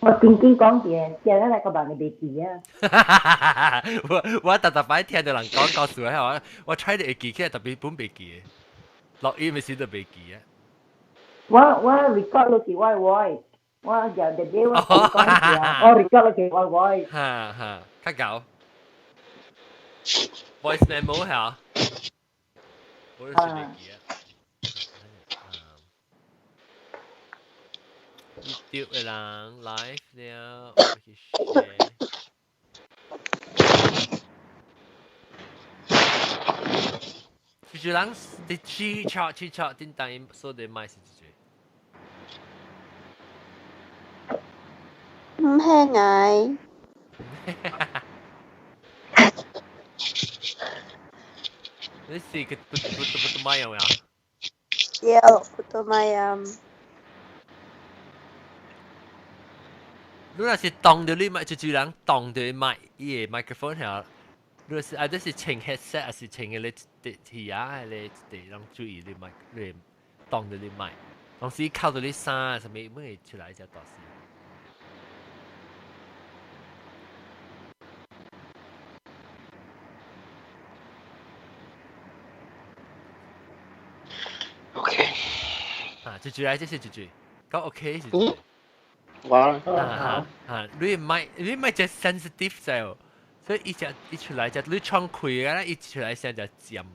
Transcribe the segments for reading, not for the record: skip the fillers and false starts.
我正經講嘢，聽得來個人會記啊。我特特擺聽到人講故事，我 try 會記起來，特別本袂記的，錄音的時都袂記啊。我 record 落去我 voice，我就直接我講嘢，我 record 落去我 voice。哈哈，較夠。voice memo 係啊，我都算袂記啊。YouTube 的人 live 了，我去 share。就是人佇試錯試錯，叮當伊說的麥是這個。唔係愛。你是個不不不不麥有呀？有，不都麥啊。你若是當著你麥，就是人當著麥伊個 microphone 係，你若是啊，這是穿 headset 還是穿個你啲耳啊？你啲攏注意你麥，你當著你麥，當時靠著你衫，啥物會會出來只大聲。 OK。啊，這句來，這是這句，講 OK 是。嗯。哇！啊啊！你唔係你唔係只 sensitive 就，所以一隻一出來就你窗開啊，一出來聲就尖。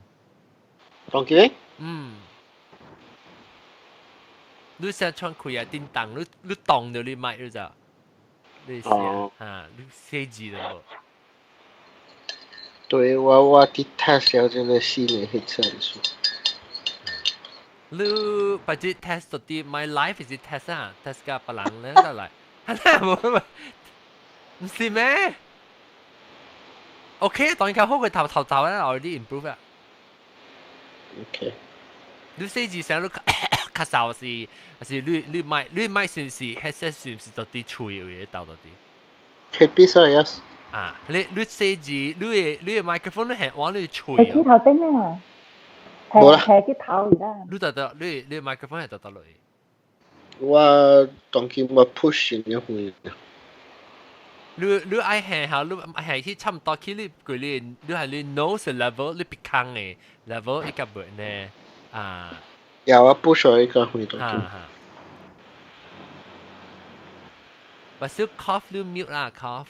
當機？嗯。你聲窗開啊，叮當，你你當到你麥你就，你寫啊，你寫字了無？對，我佇 test 了這個新的 headset。你把這 test 到底 my life 是 test 啊，test 個別人咧就來，係冇唔是咩？OK，當然較好過頭頭頭咧，我啲 improve 啊。 OK。你寫字聲你咳嗽是，還是你你麥你麥是唔是 headset 是唔是到底喙有嘢鬥到底？Headpiece 啊，yes。啊，你你寫字，你的你的 microphone 你係往你喙。係頭頂啊！無啦，係去頭啦。你得得，你你麥克風係得得落去。我當今我 push 你會。你你愛係嚇，你係去差唔多去你佢你你係你 nose level，你鼻孔的 level 一個門呢啊。有啊，push 一個會當今。把小 cough 你 mute 啦 cough。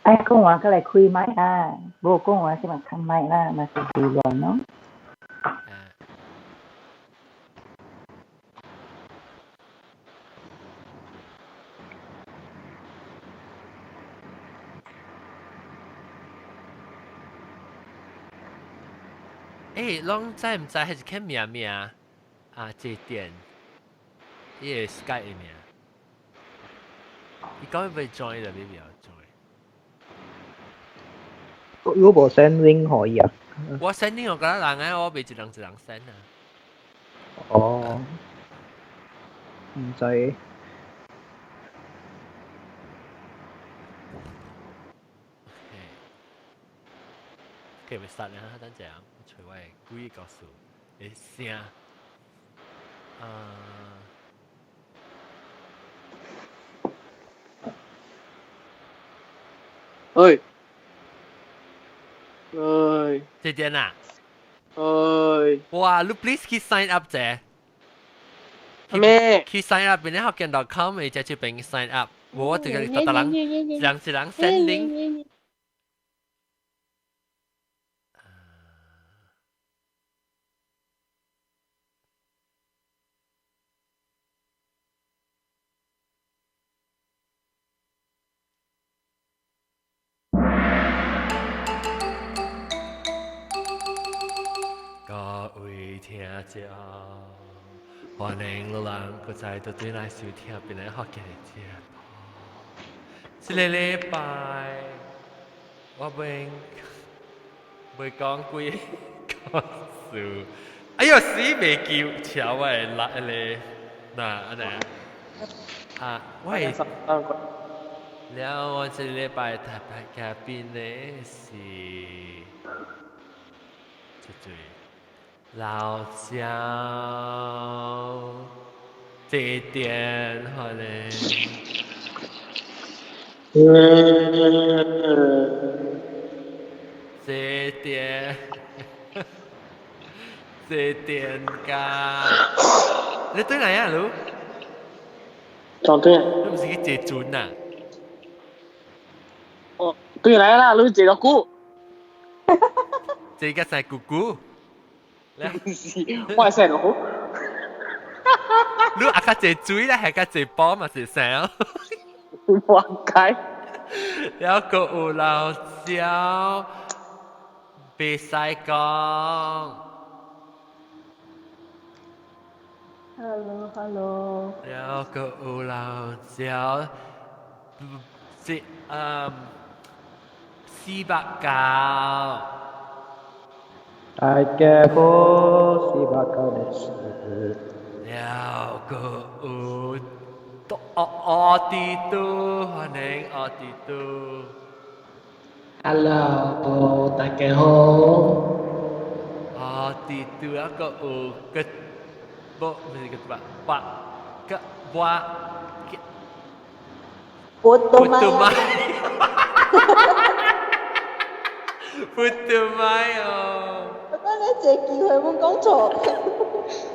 哎，講話過來開麥啊，無講話是嘛開麥啦，嘛是自然咯。欸，攏知毋知彼一間名名啊？這店，伊個 Skype 的名，伊講欲 join 就欲袂 join。如果無 send link 可以啊？我 send link 予人啊，我袂一人一人 send 啊。哦，毋知。可以袂殺啊！等陣，我揣我的鬼故事的聲。啊。喂。喂。這點啊？喂。哇！你 please 去 sign up 者。咩？去 sign up 邊咧福建 .com 會只這邊 sign up，我這個特特人人一人 send link。各位聽眾，歡迎老人閣再度轉來收聽邊個福建的節目。這個禮拜我袂袂講幾個故事。哎喲，死袂記，超我的辣咧，那按呢？啊，我會了，我這禮拜特別嘉賓呢是，這對。老椒，這點可能。這點，這點㗎，你對哪啊，盧？撞對啊！你唔是去坐船啊？哦，對來啦，你坐個久。坐個細姑姑。唔是，我係細路。你阿較坐水咧，係較坐波嘛是啥？我解。有個有老椒，別使講。 Hello hello。有個有老椒，這489。大家好，489です。了個有哦哦啲都歡迎哦啲都。 Hello，大家好。哦啲都一個有個，不，唔是個八八個八。我都買。不得買哦！我等你這機會我講錯。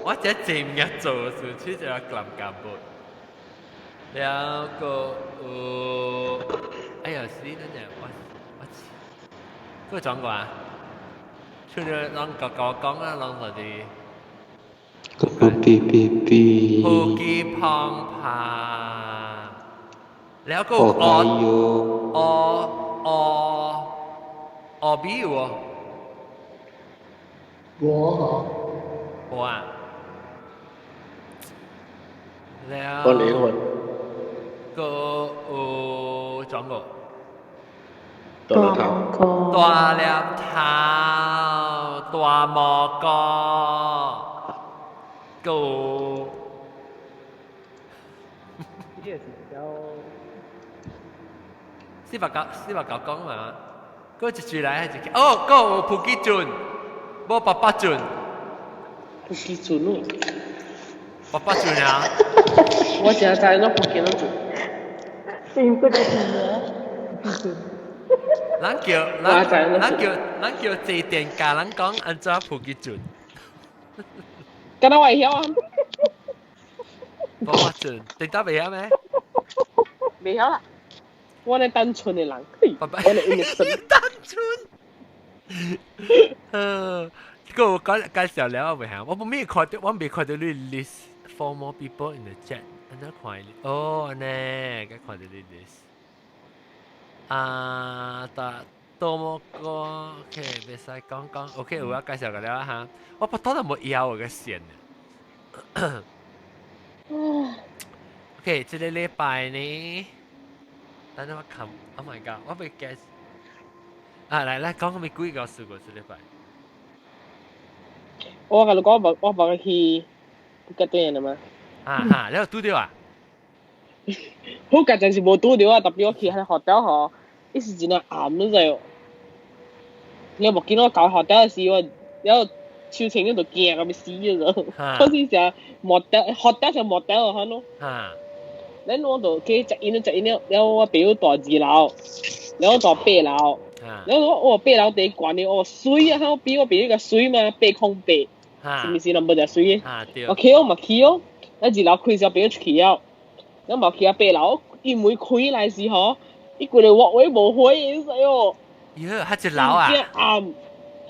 我這字唔記做，是出就係咁咁噃。兩個有，哎呀，死等陣，我我，嗰個講過啊？出咗啷個個講啦，啷個啲。 B B B。好基胖胖，兩個哦哦哦。哦，比有哦。我我啊。แล้ว 我靈魂。個有轉過。大粒頭。大粒頭，大蘑菇。個。呢個是叫489，489講嘛。嗰一句來一句，哦，嗰有普吉準，無爸爸準。普吉準哦。爸爸準啊！我淨係知那普吉準。點個就準嘅？咱叫咱咱叫咱叫坐電教人講按怎普吉準。敢若我會曉啊？爸爸準，你答袂曉咩？袂曉啦。我係單純的人，我係 innocent。單純。個我介介紹了未嚇？我未看到，我未看到你 list four more people in the chat。按怎看？哦，呢，該看到你 list。啊，但多麼個，OK，袂使講講，OK，有我介紹過了哈。我不當然冇要我個線。OK，這個禮拜呢？等陣我看，Oh my god！我未 guess。啊，來來，講個咩鬼故事過這禮拜？我甲你講，我我無去布吉對人嘛。啊哈，你有拄著啊？好個陣是無拄著啊，特別我去彼個 hotel 吼，伊是真正暗你知無？你無見我到 hotel 時，我了手槍你就驚到欲死咗。好似成 motel hotel 就 motel 可咯。咱我就去 check in check in 了，了我朋友住二樓，了我住八樓，了我哦八樓第懸的哦水啊，我比我朋友個水嘛，808，是毋是 number 就水的？我去哦嘛去哦，咱二樓開時朋友出去了，咱嘛去啊八樓，伊門開來時吼，伊規个我位無火的，使哦。喲，彼一樓啊？真正暗，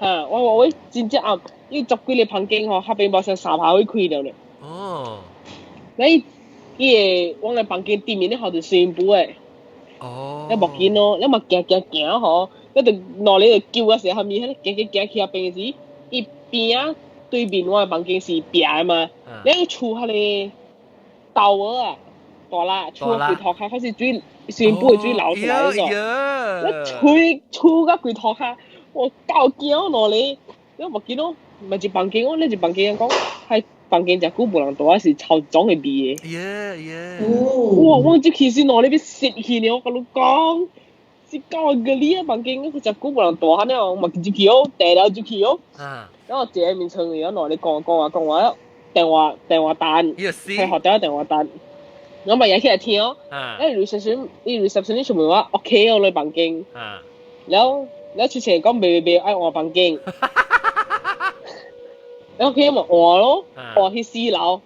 哈，我我真正暗，伊十幾个房間吼，彼邊無剩三排位開了咧。哦。你伊個我个房間對面咧，後就新婦的。哦。你無見咯，你嘛行行行吼，你就落嚟就救啊時，後面彼個行行行去遐邊時，伊邊仔對面我个房間是壁的嘛，你厝彼個豆啊，大啦，厝規塗跤開始水，新婦的水流出來嗰種，你吹吹到規塗跤，我夠驚落嚟，你無見咯，咪一房間，我你一房間講，係。房間誠久無人住，是超種的味的。耶耶！哇！我這其實喏，你欲死去呢！我共你講，是夠個你啊！房間，我誠久無人住，哈了，嘛入去哦，第二樓入去哦。然後坐喺面床裡，我你講講話講話，電話單，伊就死，係學到電話單，我咪日起來聽哦。啊因為 reception，伊 reception 全部話 OK 哦，你房間。然後然後之前講袂袂袂愛換房間，然後佢咪換咯，換去四樓，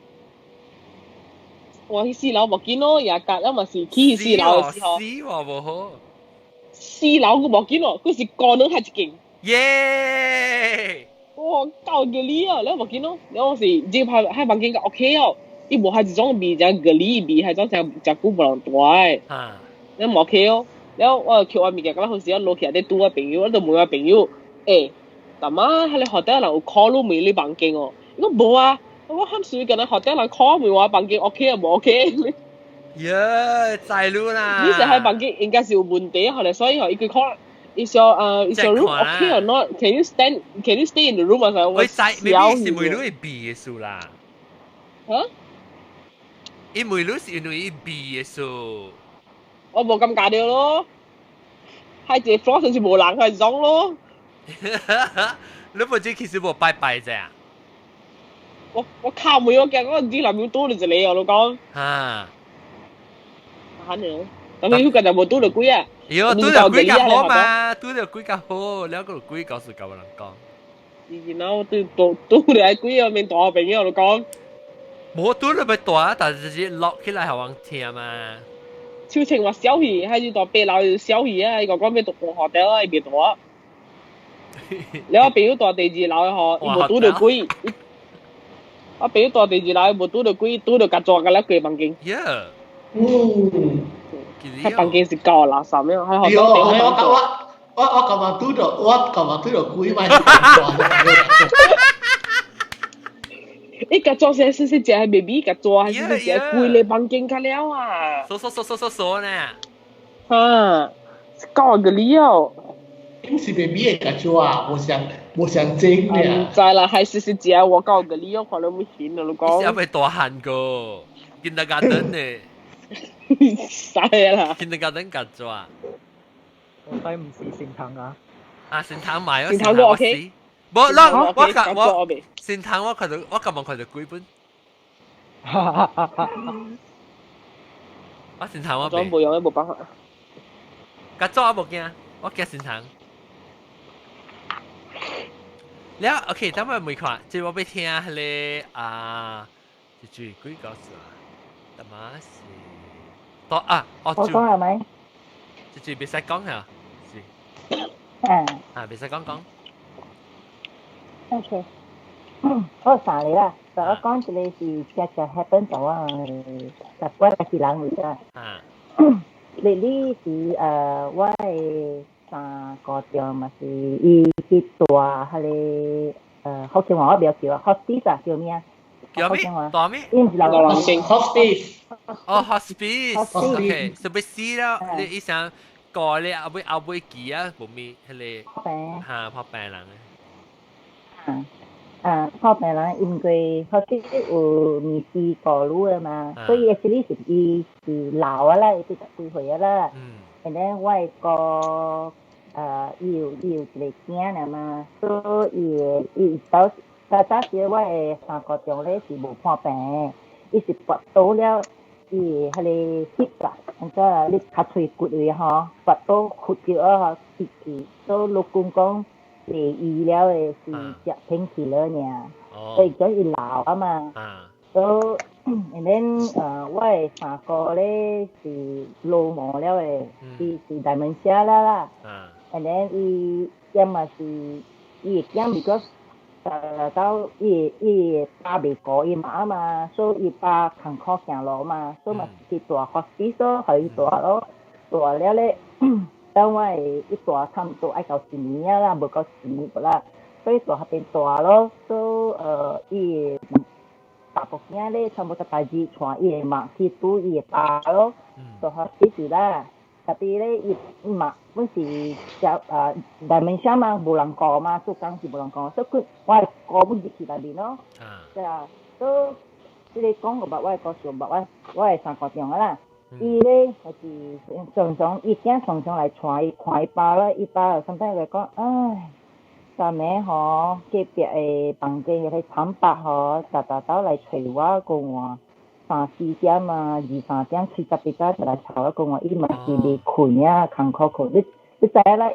換去四樓無見咯，也隔了嘛是去四樓的時候，死喎無好，四樓佢無見咯，佢是高兩下一間。耶！哇，夠嘅你啊！你無見咯，然後是這拍喺房間個 OK 哦，伊無係一種味，只咖喱味，係種食食久無人大的。你無 OK 哦，然後我捡我物件，咁好時我落去咧拄我朋友，我就問我朋友，欸，大媽，彼個 hotel 人有 call 你問你房間哦？伊講無啊，我講喊水，敢若 hotel 人 call 問我房間 OK 啊，無 OK？耶，在路啦！你是喺房間應該是有問題，後來所以吼，伊佢 call。Is your is your room okay or not? Can you stand? Can you stay in the room? 我我知，未必是問你會味的事啦。嚇？伊問你是因為伊味的事。我無感覺到咯，係一個 floor 上是無人係裝咯。你無知其實無拜拜啫。我靠妹，我驚我唔知男友拄到一個哦，你講。嚇！嚇你，但係佢今日無拄到鬼啊！喲，拄到鬼較好嘛，拄到鬼較好，了個鬼告訴甲我人講。然後對拄拄到鬼啊，免大朋友你講。無拄到欲大，但是是落起來予人聽嘛。手情話小氣，還是大八樓小氣啊！伊個講欲住學掉啊，伊袂住。了我朋友住第二樓的吼，伊無拄到鬼。我朋友住第二樓，無拄到鬼，拄到共抓共了過房間。 Yeah。嗯。佢房間是夠垃圾咩？喺學校我我我我琴日拄到，我琴日拄到鬼嘛。伊共抓是是是食 baby 共抓，還是是食規個房間較了啊？鎖鎖鎖鎖鎖鎖呢？啊，夠個理哦！應是 baby 會共抓，無上無上真嘅。唔知啦，還是是食我夠個理哦，可能會顯啊，你講。是猶未大漢個，kindergarten 呢？使啦！kindergarten 共抓。我睇唔是聖堂啊。啊，聖堂買哦，聖堂都 OK。無，我我我聖堂我看到我今日看到幾本。我聖堂我未。無用，無辦法。共抓我無驚，我驚聖堂。了，OK，等我問看，這我欲聽彼个啊，這句幾個字啊？他媽是，多啊，哦，我講係咪？這句袂使講啊，是。啊。啊，袂使講講。 OK，我三個啦，但我講一個是正正 happen 到我習慣家己人位啦。啊。你是我的三個長嘛是伊去住彼个福建話我袂曉叫啊，hospice 啊叫咩？叫咩？大咩？伊毋是老老人間 hospice。哦，hospice，OK，是欲死了，你醫生過咧後尾後尾期啊，無咪彼個嚇破病人。啊啊，破病人因為 hospice 有面試過濾的嘛，所以 actually 是伊是老啊啦，伊八十幾歲啊啦。嗯。然後我的哥，伊有一個囝爾嘛，所以伊到早早時我的三個長咧是無破病，伊是跋倒了，伊彼個 hip 啊，按怎你跤喙骨位吼，跋倒骨折啊，吼，去，所以老公講是醫療的是食 painkiller 爾，所以叫伊老啊嘛。所以，and then 我的三哥咧是老毛了的，伊是 dementia 了啦。And then 伊也嘛是伊會驚，because 到伊爸袂顧伊媽嘛，所以伊爸艱苦行路嘛，所以嘛是去住 hospital，予伊住咯，住了咧，等我會伊住差毋多愛到一年啊啦，無夠一年無啦，所以住彼邊住咯，所以伊大埔囝咧，差不多大日帶伊的媽去拄伊的爸咯，住 hospital 啦。特別咧，伊嘛本是食dementia 嘛，無人顧嘛，做工是無人顧，所以佢我的哥本入去內面咯。對啊，所以這個講個捌我的故事，捌我的三個長啊啦。伊咧就是常常伊囝常常來帶伊看伊爸啦，伊爸 sometimes 會講，唉，昨暝吼，隔壁的房間彼個慘白吼，逐逐走來揣我講話，三四點啊，二三點四十幾點就來吵我講話，伊嘛是未睏啊，艱苦睏。你知影啦，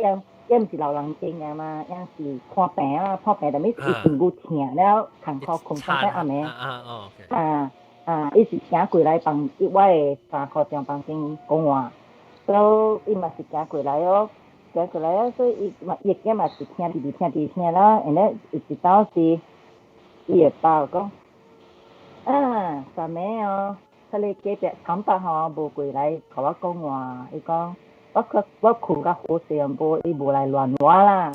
伊毋是老人症啊嘛，伊是看病啊，看病，但物伊身軀疼了，艱苦睏，上擺暗暝。啊啊！伊是行過來房，我的三箍張房間講話，所以伊嘛是行過來哦。行過來啊，所以伊嘛伊囝嘛是聽直直聽直聽啦，然後有一當時，伊的爸講，啊，昨暝哦，彼个隔壁慘白吼無過來共我講話，伊講我睏較好勢，無伊無來亂我啦。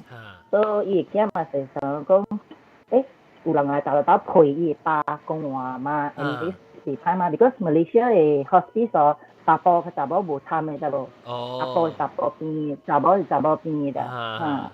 所以伊的囝嘛是想講，欸，有人來逐日兜陪伊的爸講話嘛，因為是歹嘛，because Malaysia 的 hospice 哦，查埔佮查某無參的，知無？查埔是查埔邊，查某是查某邊的，啊。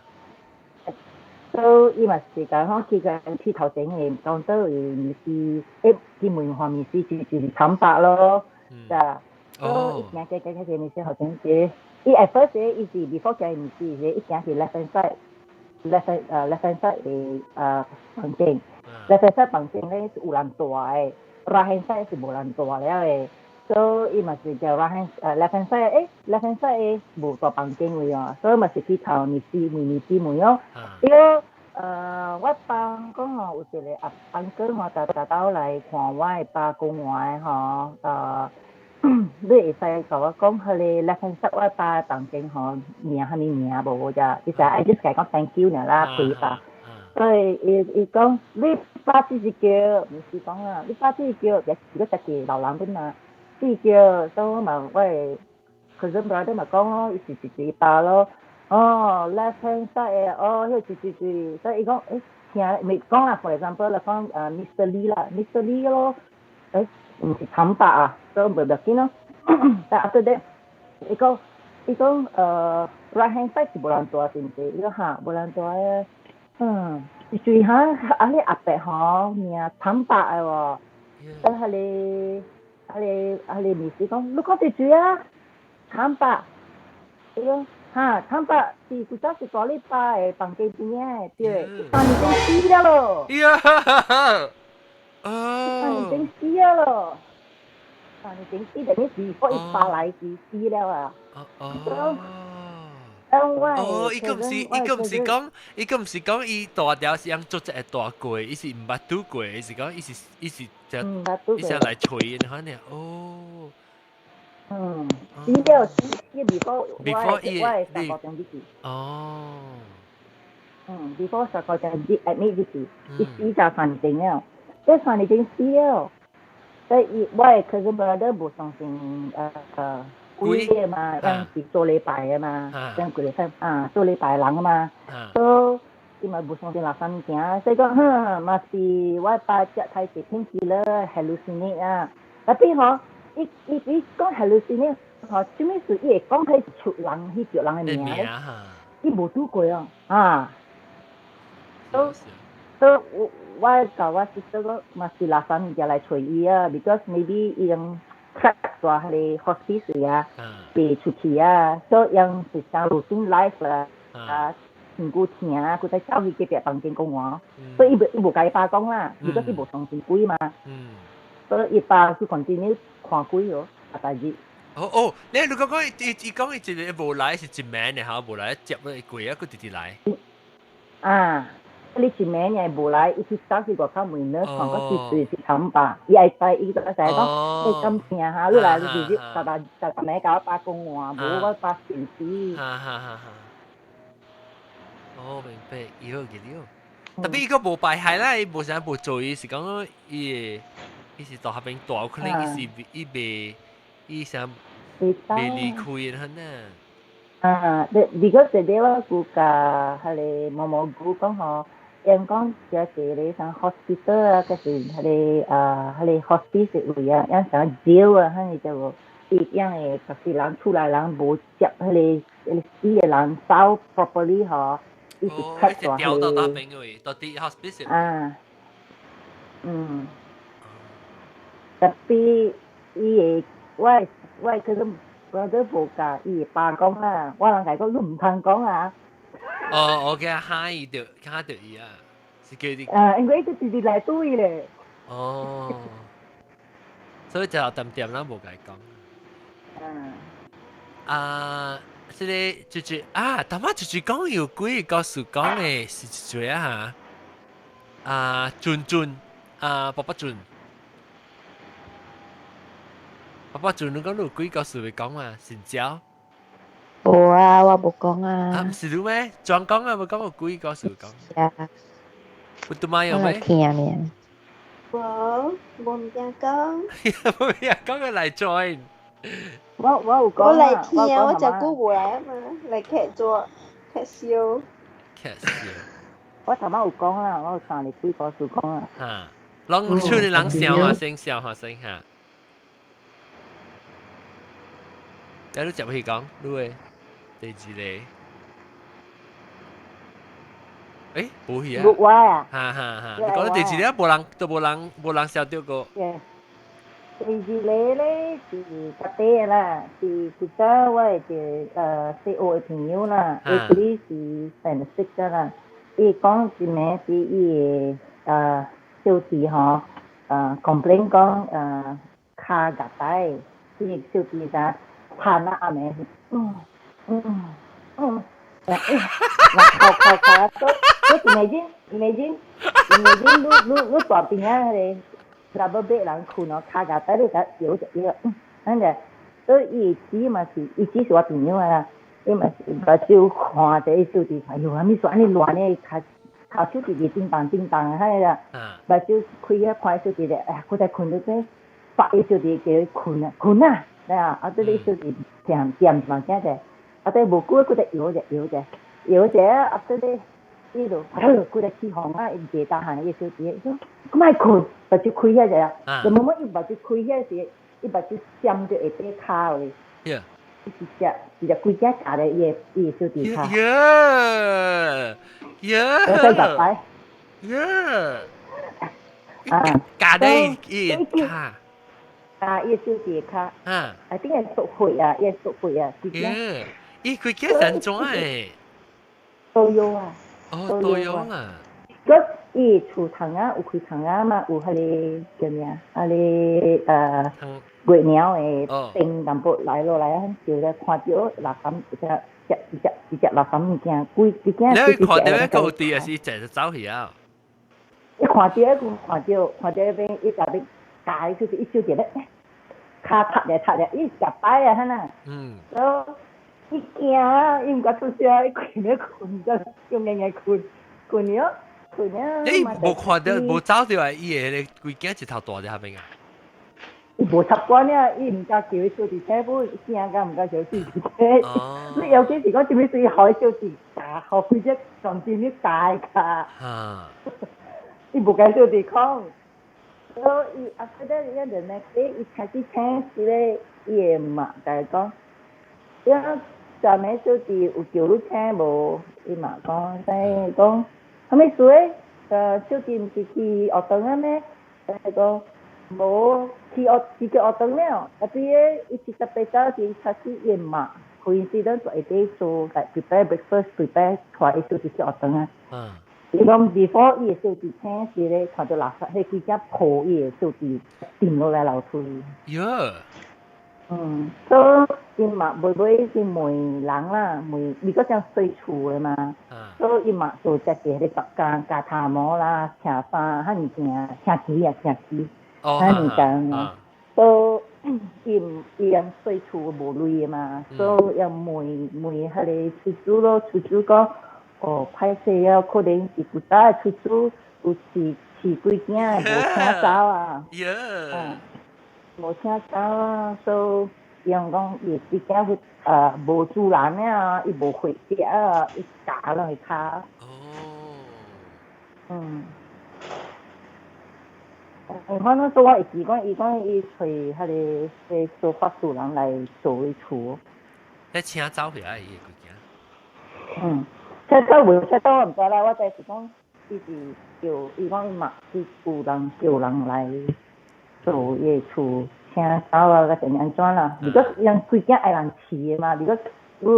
所以伊嘛是講吼，去個去頭前的當做伊面試，欸，去問看面試就是慘白咯，啊。所以伊行行行行面試頭前是，伊 at first 伊是 before 行面試時，伊行去 left hand side，left hand left hand side 的房間，left hand side 房間咧是有人蹛的，right hand side 是無人蹛了的。所以伊嘛是叫 right hand left hand side，欸，left hand side 的無蹛房間位哦，所以嘛是去頭面試問面試問哦。伊講我幫講吼，有一個阿 uncle 吼，逐逐兜來看我的爸講話的吼，你會使共我講彼个 left hand side 我爸房間吼名啥物名無啫？伊就愛 just 共講 thank you 爾啦，陪爸。所以伊講你爸只是叫，毋是講啦，你爸只是叫，也是個家己老人本啊，只叫，所以我嘛我的 cousin brother 嘛講咯，伊是一一爸咯，哦，left hand side 的，哦，彼是是是，所以伊講，欸，聽未講啦，for example 啦，講Mr. Lee 啦，Mr. Lee 咯，欸，毋是慘白啊，所以袂要緊咯。但 after that，伊講right hand side 是無人蹛是毋是？伊講哈，無人蹛的，嗯，注意哈，啊你阿伯吼名慘白的喎，但係你彼個面試講，你講對住啊，慘白，伊講哈慘白是古早是蹛你爸的房間邊仔的，對，3年前死了咯。呀，3年前死了咯，三年前死，等於是我伊爸來時死了啊。哦。哦，伊個毋是講伊大條是用做一個大過，伊是毋捌拄過，伊是講伊是就伊是來揣的款呢，哦。嗯，死了死死 before before 伊我的三個鐘入去。哦。嗯，before 三個鐘入 admit 入去，伊死就3年前了，這三年前死了，所以伊我的 cousin brother 無相信鬼的嘛，咱是做禮拜的嘛，咱規個啊做禮拜的人嘛，所以伊嘛無相信垃圾物件，所以講哼，嘛是我爸食太濟 painkiller hallucinate 啊，tapi 吼，伊講 hallucinate 吼，啥物事伊會講彼出人彼叫人的名咧，伊無拄過哦，啊，所以我共我 sister 講嘛是垃圾物件來揣伊啊，because maybe 伊用 trap 蹛彼个 hospice 啊，袂出去啊，所以用是像 routine life 啦，啊，身軀疼啊，閣再走去隔壁房間講話，所以伊無共伊爸講啦，because 伊無相信鬼嘛，所以伊爸去 continue 看鬼哦，啊代誌。哦哦，你如果講伊講伊一個無來是一暝的哈，無來接落過啊，閣直直來。啊。你一暝爾無來，伊去走去外口問呢，看個是是慘吧？伊愛知，伊就知講，你咁聽哈，你來直接逐逐逐暝共我爸講話，無我爸信死。哈哈哈！哈。哦，明白，伊好記了。tapi 伊個無敗害啦，伊無啥無做，伊是講伊伊是到彼邊蹛，可能伊是伊袂伊想袂離開的呢。啊，你 because 這個我顧甲彼个毛毛姑講吼。因講這是咧像 hospital 啊，還是彼个啊，彼个 hospice 位啊，因像 jail 啊，彼個就伊樣的，就是人出來人無接彼個死的人走 properly 吼，伊是 cut 掉到那邊位，到佇 hospice。啊，嗯，tapi 伊會我的 cousin brother 無共伊爸講啦，我人共講你毋通講啊。哦，我嘅哈伊就哈就伊啊，是叫你。啊，因為伊就直直來對咧。哦，所以就淡點啦，無解講。嗯。啊，這個就是啊，頭仔就是講有幾個故事講的是一個啊，啊，俊俊啊，爸爸俊，爸爸俊，你講你有幾個故事會講嘛？成交？無啊，我無講啊。啊，毋是你咩？裝講啊，無講有幾個故事講。啊。有拄媽有咩？聽呢。無，無物件講。無物件講個來 join。我有講我來聽，我食久無來啊嘛，來客座客笑。客笑。我頭仔有講啦，我有三十幾個故事講啦。嚇，攏出嚟人笑啊聲笑下聲嚇。你你接去講，你會第二個。誒，無去啊！我啊！哈哈哈！你講第二個無人，都無人，無人笑到過。第二個咧是較底啦，是古早我的一個細學的朋友啦，伊這裡是認識的啦。伊講一暝是伊的小弟吼，complain 講跤夾帶，伊個小弟啥嘆啊暗暝，嗯嗯嗯，嗱，哭哭哭，都都 imagine imagine imagine 你你你大邊仔彼個。rubber bed 人睏哦，跤夾帶你甲搖一搖，嗯，就，所以伊姊嘛是，伊姊是我朋友啊，伊嘛是目睭看著伊小弟，哎喲，啥物事按呢亂咧，跤跤手直直叮當叮當，彼個，目睭開啊看伊小弟咧，哎呀，閣再睏著這，拍伊小弟叫伊睏啊，睏啊，啊，啊，對伊小弟聽掂嘛驚者，啊，對無久閣再搖者搖者，搖者啊，對咧。伊就閣再起哄啊！伊坐大漢伊小弟，伊講莫睏，目睭開遐者啊，就慢慢伊目睭開遐時，伊目睭閃著下底跤咧。伊一隻一隻規隻咬咧伊的伊的小弟跤。耶耶！我再入來。耶！啊！咬咧伊的跤。啊！伊的小弟跤。啊！啊！頂個縮血啊！伊縮血啊！規隻。伊規隻怎怎的？都有啊。哦，都有啦。佮伊厝窗仔有開窗仔嘛，有彼个叫咩啊？彼个月娘的燈淡薄來落來，照咧看著垃圾一隻一隻一隻垃圾物件，規規件。你看著彼個有佇，還是一直走去啊？伊看著，看著，看著彼邊伊甲欲咬，就是伊手一咧，跤踢咧踢咧，伊食擺啊，哈呐。嗯。所以伊驚啊，伊毋敢出聲，伊睏咧睏，才用硬硬睏，睏了，睏了。你無看著，無走著來，伊的彼個規件一頭大佇遐邊啊？伊無習慣了，伊毋敢叫伊小弟請不，驚甲毋敢叫小弟請。你尤其是講啥物事，予伊小弟咬，予規隻撞進去咬跤。伊無共小弟講，所以伊後尾伊就呢，伊開始請時咧，伊會媽共伊講，了。昨暝小弟有叫你請無？伊嘛講，啥講，啥物事咧？小弟毋是去學堂啊咩？伊講無去學，去去學堂了。啊，對個伊7十八早時開始伊媽，coincidence 下底做，來 prepare breakfast，prepare 帶伊小弟去學堂啊。伊講 before 伊的小弟請時咧，看著垃圾，彼規隻抱伊的小弟跌落來樓梯。喲。嗯，所以伊嘛尾尾是問人啦，問伊閣正細厝的嘛，所以伊嘛做這個咧逐工咬頭毛啦、拆衫、彼物件、拆錢啊、拆錢，彼物件，所以伊伊用細厝無鐳的嘛，所以要問問彼個厝主咯，厝主講，哦，歹勢啊，可能是古早的厝主有飼飼幾囝無請走啊。無請走啊，所以伊講伊的囝去無主人啊，伊無回家啊，伊咬落去跤。哦。嗯。反正說我會記講，伊講伊揣彼個彼做法事人來做伊厝。你請走回來伊的規囝。嗯，請走無請走我毋知啦，我知是講伊是叫伊講伊嘛是有人叫人來做伊的厝，請走啊，閣怎按怎啦？如果人規囝愛人飼的嘛，如果你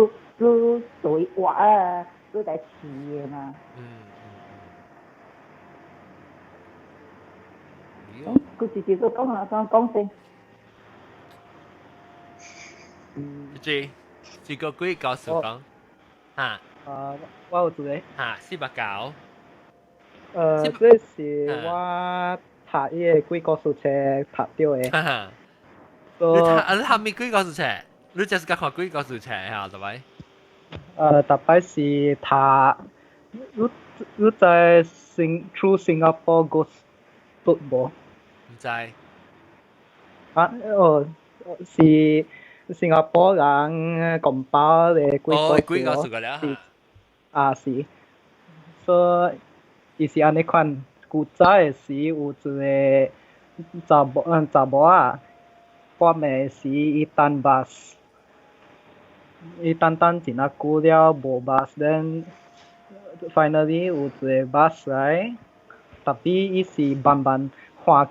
你做伊活啊，你來試的嘛。佢直接都講下講講先。這這個鬼故事講，嚇？啊，我有一個。嚇，489。這是我讀伊个鬼故事冊讀著的。你讀啊？你讀咩鬼故事冊？你就是講看鬼故事冊嚇，對咪？逐擺是讀，你知新 True Singapore Ghost Book 無？毋知。啊，哦，是新加坡人講包的鬼故事。鬼故事個了。啊是，所以伊是按呢款，古早的時有一個查某仔，半暝時伊等 bus，伊等等真仔久了無 bus，then finally 有一個 bus 來，tapi 伊是慢慢換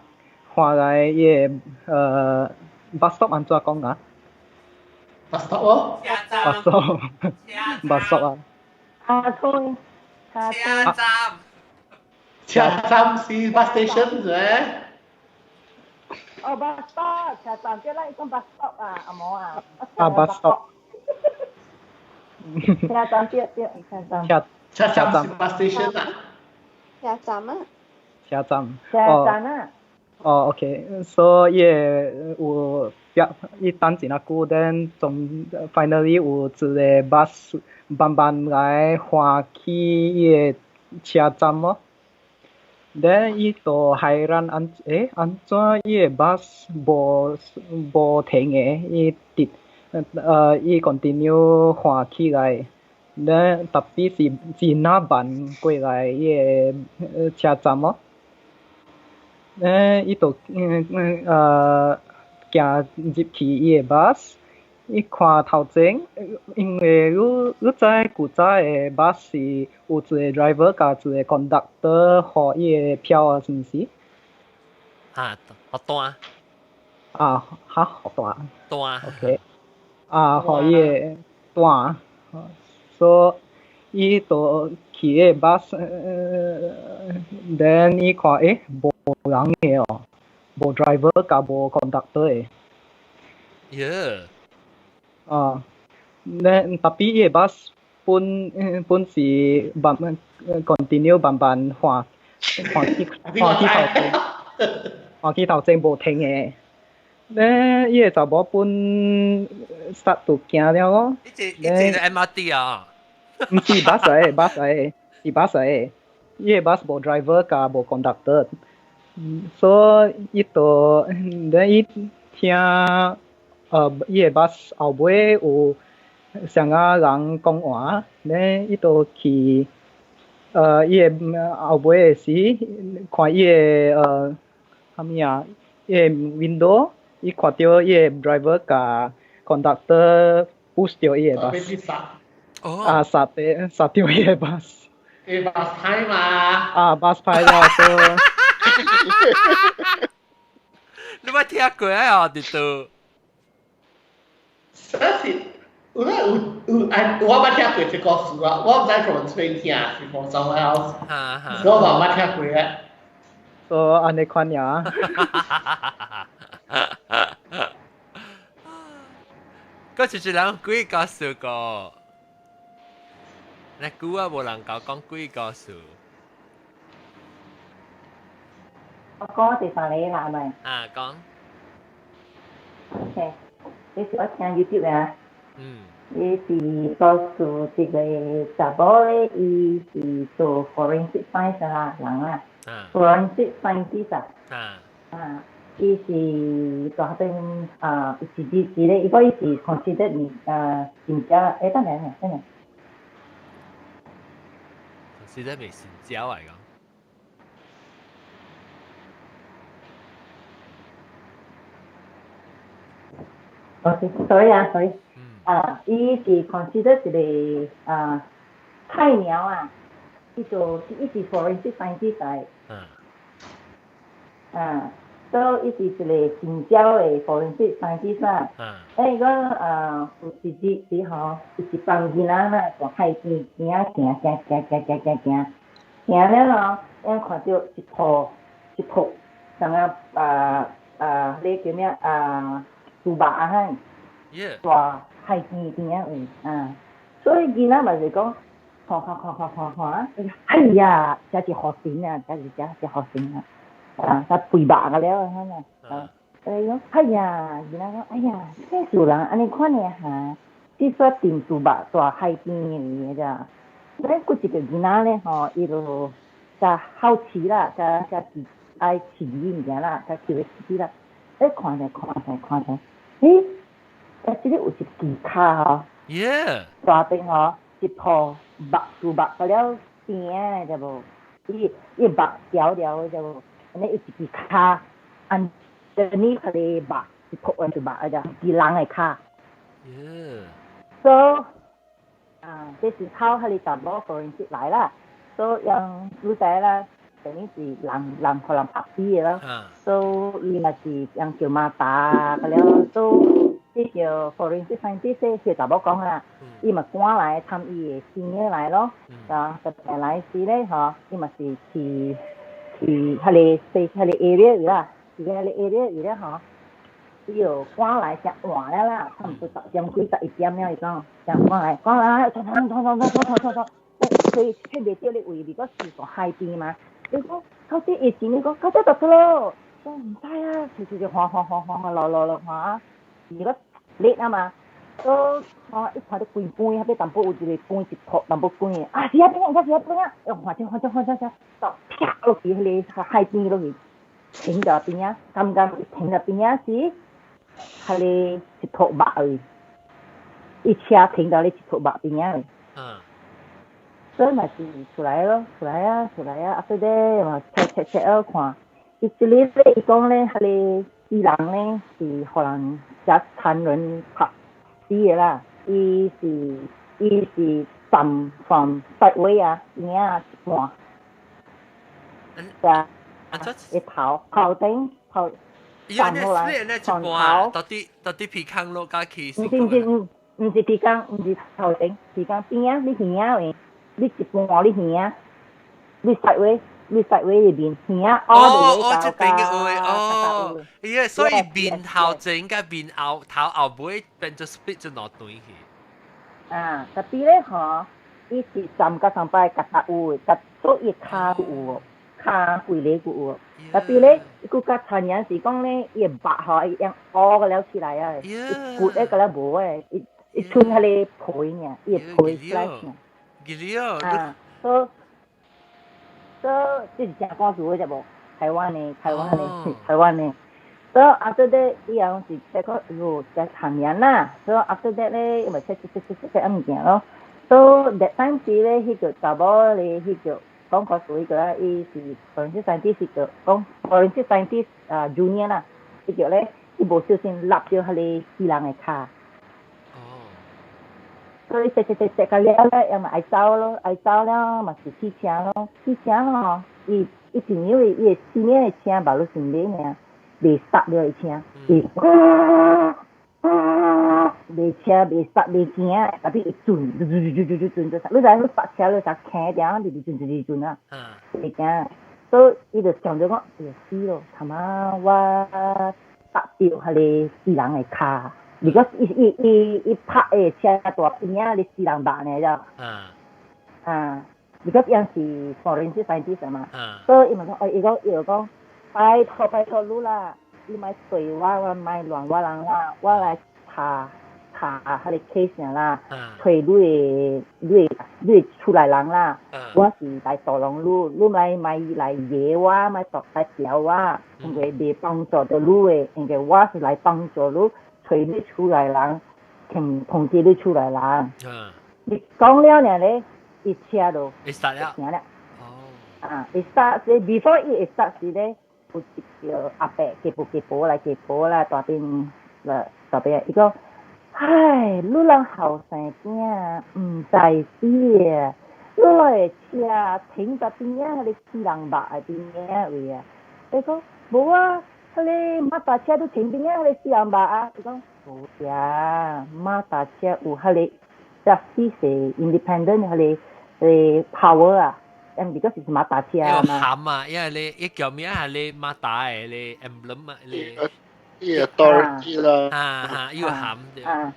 換來伊个bus stop 按怎講啊？bus stop 哦，bus stop，bus stop 啊。車站，車站，車站是 bus station 啫。哦，bus stop，車站叫咱講 bus stop 啊，阿毛啊。啊，bus stop。車站對對，車站。車站是 bus station 啊。車站啊。車站。車站啊。哦，OK，所以有壁伊等真仔久，then 總 finally 有一個 bus 慢慢來換去伊個車站咯。then 伊就害人按按怎伊個 bus 無停的，伊直伊 continue 換起來，then tapi 是真仔慢過來伊個車站咯。伊就行入去伊個 bus，伊看頭前，因為你知古早的 bus 是有一個 driver 佮一個 conductor 予伊个票啊，是毋是？啊，予單。啊，哈，予單。單。 OK。啊，予伊个單，所以伊就去个 bus，then 伊看無人的哦，無 driver 佮無 conductor 的。耶！啊，then tapi 伊個 bus 本是慢慢 continue 慢慢換換去頭前，換去頭前無停的。咧伊個查某本 start to 驚了咯。伊這 MRT 啊？毋是 bus 來的，bus 來的，是 bus 來的。伊個 bus 無 driver 佮無 conductor，所以伊就咧伊聽伊個 bus 後尾有啥個人講話，咧伊就去伊個後尾的時，看伊個啥物啊，伊個 window，伊看著伊個 driver 佮 conductor push 著伊個 bus，啊，殺著殺著伊個 bus。伊 bus 歹嘛？啊，bus 歹了，所以你捌聽過啊？佇倒？這是有咧有有哎，我捌聽過這個故事啊，我毋知 from 佗聽是 from somewhere else，所以我捌聽過啊。所以按呢款爾。嗰就是人鬼故事個，那久啊無人𠢕講鬼故事。我講第三個啦，係咪？啊，講。 OK，這是我聽 YouTube 啊。伊是告訴這個查某咧，伊是做 forensic science 啦，人啊。forensic scientist 啊。啊，伊是在彼邊啊，是是是咧，伊講伊是 consider 你啊，真正等下等下。 consider 未成交來講。 OK，sorry 啊，sorry。啊，伊是 consider 一個啊菜鳥啊，伊做伊是 forensic scientist 來。啊，所以伊是一個新招的 forensic scientist 啦。伊講有一日時吼，有一幫囡仔啦，從海邊行行行行行行行行，行了咯，𪜶看著一坨一坨，像啊啊啊，彼叫咩啊？豬肉啊，哈，大海邊邊仔位啊，所以囡仔嘛是講，看看看看看看，哎呀，這是雨神啊，這是這是雨神啊，啊，他肥肉個了，哈啊，哎講，哎呀，囡仔講，哎呀，這世人按呢款的哈，這煞訂豬肉大海邊的咋？咱閣一個囡仔咧吼，伊就較好奇啦，較較愛刺激物件啦，較 curiosity 啦，哎，看者看者看者，欸，啊，這个有一支跤吼， 大邊吼，一坨肉豬肉個了邊的知無？伊伊肉條條知無？按呢一支跤，underneath 彼个肉一坨的豬肉啊，只是人的跤。 So 啊，這時候彼个查某 forensic 來啦，所以讓女仔啦，等於是人人予人拍死的咯。所以伊嘛是讓叫馬達個了，所以這個 forensic scientist 彼查某講啦，伊嘛趕來參伊的先來咯。啊，特別來時咧吼，伊嘛是去去彼个彼個 area 啦，去彼個 area 咧吼。伊就趕來誠晚了啦，差毋多10點幾11點了，伊講，誠趕來，趕來，衝衝衝衝衝衝衝衝，所以彼袂著咧位，如果是在海邊嘛，伊講，到底以前伊講，到底佗落？講毋知啊，就就就看看看看看落落落看啊，如果熱啊嘛，所以看一看著規罐，彼淡薄有一个罐一坨淡薄罐的，啊是遐邊啊，是遐邊啊，又看者看者看者看，到啪落去彼个海邊落去，停佇邊仔，剛剛停佇邊仔時。彼个一坨肉去，伊車停到咧一坨肉邊仔去。所以嘛是出來咯，出來啊，出來啊，啊，對咧嘛 check check check 咯看，伊這个咧，伊講咧，彼个伊人咧是予人誠殘忍拍死的啦，伊是伊是站 from sideway 啊，邊仔一半，啊，伊頭頭頂頭。站落來，從頭到底到底鼻孔落加去？毋是毋是毋，毋是鼻孔，毋是頭頂，鼻孔邊仔，你耳仔位，你一半你耳仔，你 sideway，你 sideway 入面耳仔哦哦，這邊的位哦，伊所以面頭前佮面後頭後尾變做 split 做兩段去。啊，特別咧吼，伊是站甲上擺夾搭有，夾做伊跤有。跤規个有，特別咧，伊閣較殘忍是講咧，伊的肉吼，伊用烏個了起來啊，伊骨咧個了無誒，伊伊剩彼个皮爾，伊的皮 flesh 爾。記了。啊，所所以這是誠故事的，知無？台灣的，台灣的，台灣的。所以 after that，伊也是這個喲，誠殘忍啦。所以 after that 咧，伊咪 check check check check check 物件咯。所以 that time 時咧，彼個查某咧，彼個。講故事彼個啦，伊是 forensic scientist 是叫講 forensic scientist 啊 junior 啦，伊叫咧，伊無小心擸著彼个死人的跤。所以踅踅踅踅到了咧，伊嘛愛走咯，愛走了嘛是去車咯，去車咯，伊伊朋友伊的前面的車馬路上面爾，袂剎著伊車，伊袂車袂剎袂行，特別伊轉，轉轉轉轉轉轉，你知你剎車你才輕點，直直轉直直轉啊，袂行，所以伊就想著講，哎呀死咯，他媽我踏著彼个死人的跤。如果伊伊伊伊拍的車大邊仔，你死人肉呢，知啊，如果樣是 forensic scientist 嘛，所以伊嘛講，哦，伊講伊就講，拜託拜託你啦，你莫對我，我莫亂我人啦，我來查查彼个 case 啦，揣你的你的你的厝內人啦，我是來助幫你，你莫莫來惹我，莫來調我，因為袂幫助著你的，因為我是來幫助你。揣你厝內人，通通知你厝內人。你講了爾咧，伊車就會了。停了。啊，會煞是 before 伊會煞時咧，有一個阿伯家婆家婆來家婆啦，大邊啦大邊，伊講：唉，你人後生囝毋知死啊！你來的車停佇邊仔，彼個死人肉的邊仔位啊！伊講無啊。彼个馬達車都停邊啊，彼個死人肉啊，伊講無呀，馬達車有彼個 justice independent 彼個彼個 power 啊，and because 是馬達車嘛。含啊，因為你一叫咩啊？你馬達的你 emblem 啊，你伊 authority 啦。啊哈，要含對。啊，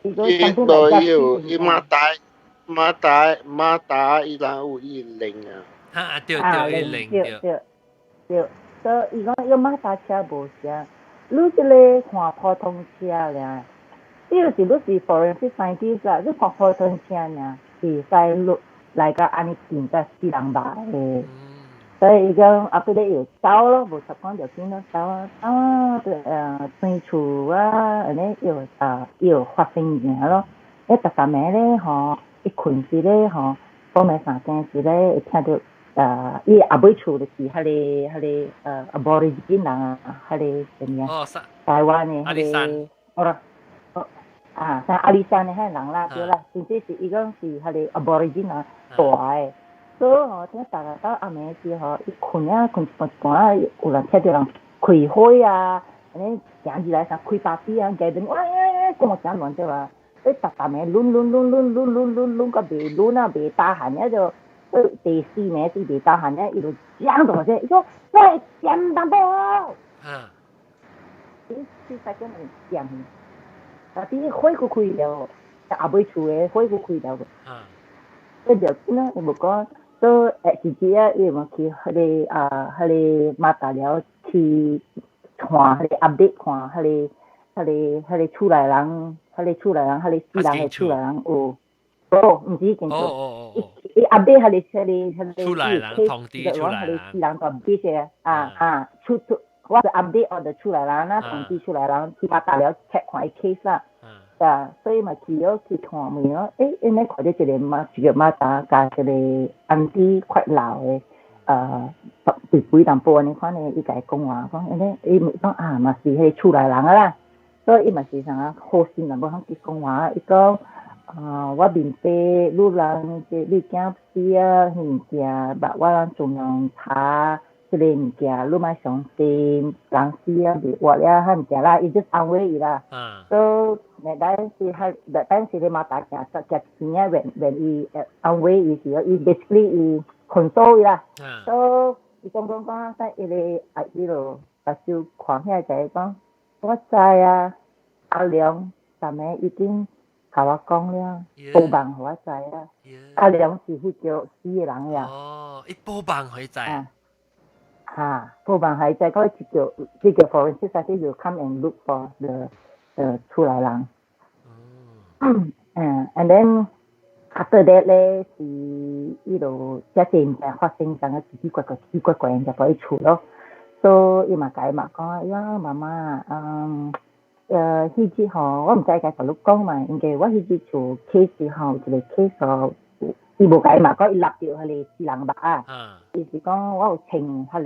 伊都有伊馬達馬達馬達伊人有伊靈啊。哈，對對，伊靈對。對對，所以伊講伊馬達車無啥，你這個看普通車爾，你就是你是 forensic scientist 啦，你看普通車爾，會使落來甲按呢見甲死人肉的。所以伊講後尾咧又走咯，無習慣就緊咯，走啊走啊，轉厝啊，按呢又啊又發生物件咯。欸，逐逐暝咧吼，伊睏時咧吼，半暝三更時咧會聽著伊後尾厝就是彼個Aborigine 人啊，彼個啥物啊？台灣的彼個，好啦，啊，像阿里山的彼個人啦，對啦，甚至是伊講是彼個 Aborigine 人帶的。所以吼，聽逐個到暗暝時吼，伊睏啊睏一半一半啊，有人聽著人開火啊，按呢行入來啥開 party 啊，家陣喂喂喂，講誠亂對吧？伊逐逐暝攆攆攆攆攆攆攆攆到袂攆啊，袂 tahan 啊就，第四暝是袂 tahan 啊，伊就講大聲，伊講喂點淡薄。伊四三點點，但是火閣開了，後尾厝的火閣開了。伊就緊啊，伊無講。都會自己啊，伊嘛去彼個啊，彼個馬達寮去看彼個 update 看彼個彼個彼個厝內人，彼個厝內人，彼個死人的厝內人有，哦，毋是間厝，伊伊 update 彼個彼個彼個厝內人，通知厝內人，彼個死人就唔記啊啊，厝厝，我是 update 我就厝內人啦，通知厝內人去馬達寮 check 看伊 case 啦。啊，所以嘛去咗去看問咯，欸，𪜶咧看著一個馬，一個馬達佮一個 auntie 較老的，肥肥淡薄按呢款的，伊共伊講話，講按呢，伊講啊，嘛是彼個厝內人啊啦，所以伊嘛是啥好心淡薄通去講話，伊講啊，我明白你人這你囝死啊，彼物件，捌我人盡量查這個物件，你莫傷心，人死啊袂活了，彼物件啦，伊就安慰伊啦。所以那咱是較，咱是咧馬達行行邊仔，免免伊安慰伊時，伊 basically 伊 console 伊啦。所以伊講講講，等伊個阿伊就目睭看起來就講，我知啊，阿良逐暝已經共我講了，報夢予我知啊。阿良是彼叫死的人呀。哦，伊報夢予伊知。哈，報夢予伊知，講這叫 forensic scientist will come and look for the 厝內人。嗯，and then after that 咧是伊就遮濟物件發生，感覺奇奇怪怪、奇奇怪怪，就予伊厝咯。所以伊嘛共伊嘛講，伊講媽媽，彼日吼，我毋知該共你講嘛，因為我彼日厝 case 吼，有一個 case 吼，伊無共伊嘛講，伊擸著彼個死人肉啊。伊是講我有穿彼個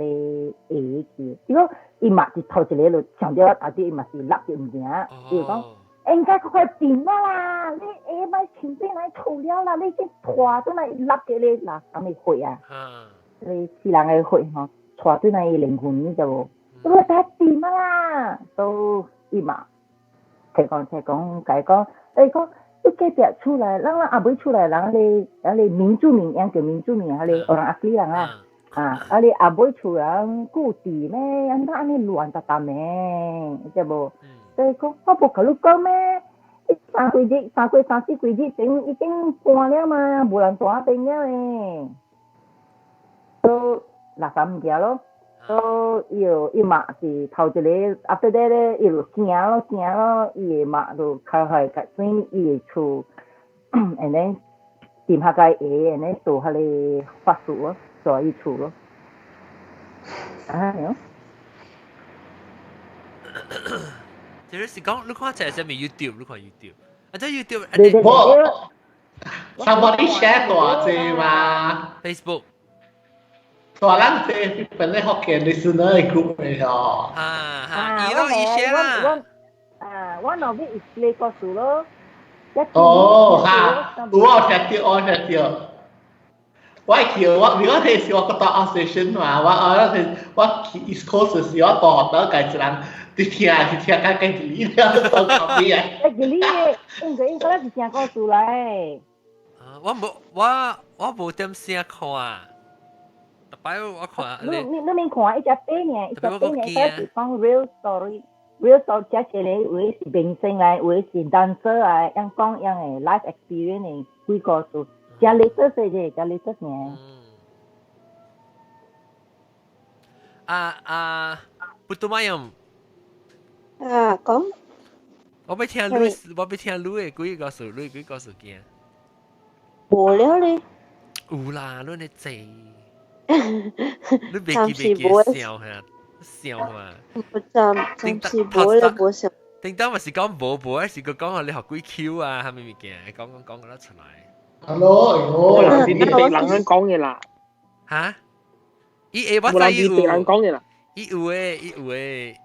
鞋去，伊講伊嘛是頭一個就想著到底伊嘛是擸著物件，伊就講。應該快變啦！你鞋莫穿轉來厝了啦，你去拖轉來擸著咧，嗱，啥物血啊？你死人的血吼，帶轉來伊靈魂，你知無？我打掂啦，都伊嘛，提講提講，共伊講，伊講你隔壁厝內，咱咱後尾厝內人咧，啊咧民住民，樣叫民住民，彼個 Orang Asli 人啊，啊，啊咧後尾厝人固地咩？按怎按呢亂沓沓的，知無？所以講，我無共你講咩？三幾日、三幾三四幾日前已經搬了嘛，無人住彼邊了咧。都垃圾物件咯，都伊就伊嘛是頭一個，after that 咧，伊就驚咯驚咯，伊的媽就開開甲轉伊的厝，and then 掂下個鞋，and then 做彼個法術咯，做伊厝咯。啊，喲。這是講你看這係啥物 YouTube？你看 YouTube，啊，這 YouTube，我 somebody share 大隻嘛？Facebook。大人這本來福建 listener 的 group 的哦。啊啊，伊都伊 share 啦。啊，我那邊是 play 故事咯。哦，哈，有我聽到，我聽到。我去我如果迄時我閣到 outstation 嘛，我我嗰時我去 East Coast 時，我到學到家一人佇聽是聽甲計一哩了，到後尾啊。一哩的，應該是聽故事來。我無點聲看，逐擺我看。你免看，一隻短呢，一隻短呢，佢是講 real story。real story，這一个有的是明星來，有的是 dancer 來，樣講樣的 life experience 的鬼故事，真 latest 的啫，真 latest 呢。啊啊，不都嘛樣？啊，講。我欲聽你，我欲聽你的鬼故事，你鬼故事驚。無了咧。有啦，你咧濟。你袂記袂記笑嚇？笑嘛？暫時無咧，無想。頂當嘛是講無無，還是閣講你學鬼 Q 啊？啥物物件？講講講得出來。 Hello，人是啲別人講嘅啦。嚇？伊會我知伊有。別人講嘅啦。伊有誒，伊有誒。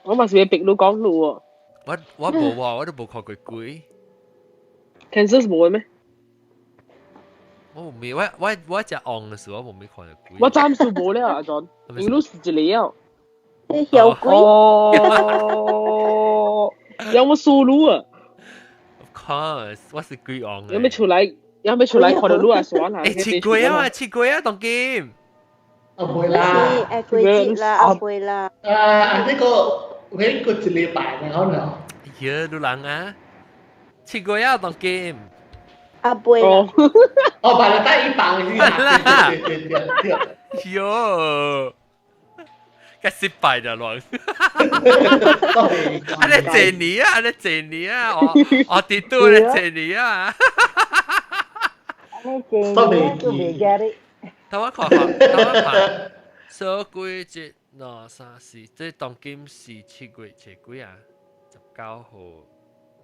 我嘛是會別你講你喎。我無喎，我都無看過鬼。 Kansas 無咩？我無咪，我食戇的時候，我無咪看到鬼。我暫時無了，阿 John，因為你是一個啊。你曉鬼？哦，有冇輸入啊？Of course，我是鬼戇。有冇出來？有冇出來看到你啊？算啦。欸，切鬼啊嘛，切鬼啊，當今。啊，唔會啦。係鬼節啦，啊會啦。啊，呢個呢個一禮拜然後呢？耶，你人啊，切鬼啊，當今。阿妹啦，哦，把你帶一幫啦，對對對對。喲，個失敗就亂。啊，你這年啊，你這年啊，我跌到你這年啊。你這年都未記得。等我看看，等我看。所以節兩三四，這當今是7月初幾啊？19號。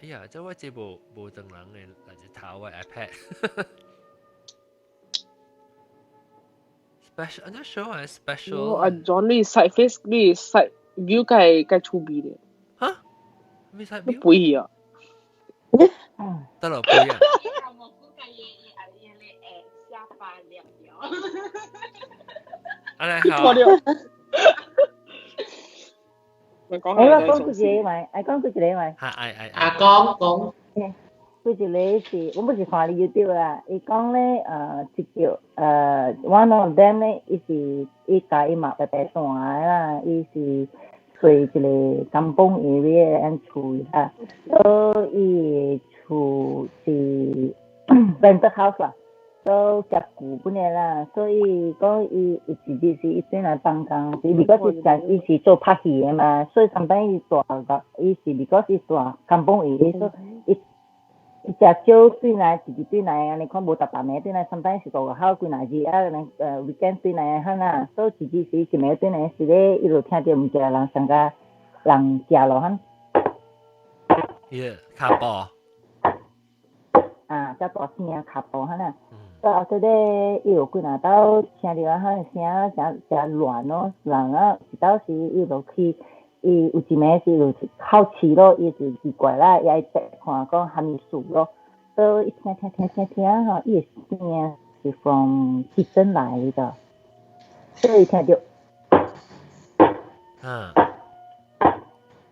哎呀，這我這無當人的來一頭我 iPad。Special，I'm not sure 係 special。阿 John 你 side face 你 side view 該該出味咧。嚇？咩 side view？背啊！得啦，背啊！阿你好。我講幾個咪，愛講幾個咪。係係係。阿講講。幾一個是，我不是看你 YouTube 啦，伊講咧，一叫one of them 咧，伊是伊家伊嘛白白山的啦，伊是住一個甘榜 area 按厝啦，所以伊厝是 rented house 啦，都較舊本的啦，所以講伊有一日是伊轉來幫工，是because 是講伊是做拍戲的嘛，所以上擺伊住個，伊是 because 伊住甘榜 area，所以伊。伊食少轉來，一日轉來，按呢看無逐逐暝轉來，sometimes 是五號幾若日啊，weekend 轉來哈啦，所以一日時一暝轉來時咧，伊就聽著毋知人上甲人食落哈。耶，跤步。啊，遮大聲跤步哈啦。所以後底咧，伊有幾若擺聽著啊，哈聲誠誠亂咯，人啊，一道時伊就去。伊有一暝是有好奇咯，伊就奇怪啦，伊愛看講啥物事咯。所以伊聽聽聽聽聽吼，伊的聲是 from kitchen 來的，所以聽著。嗯。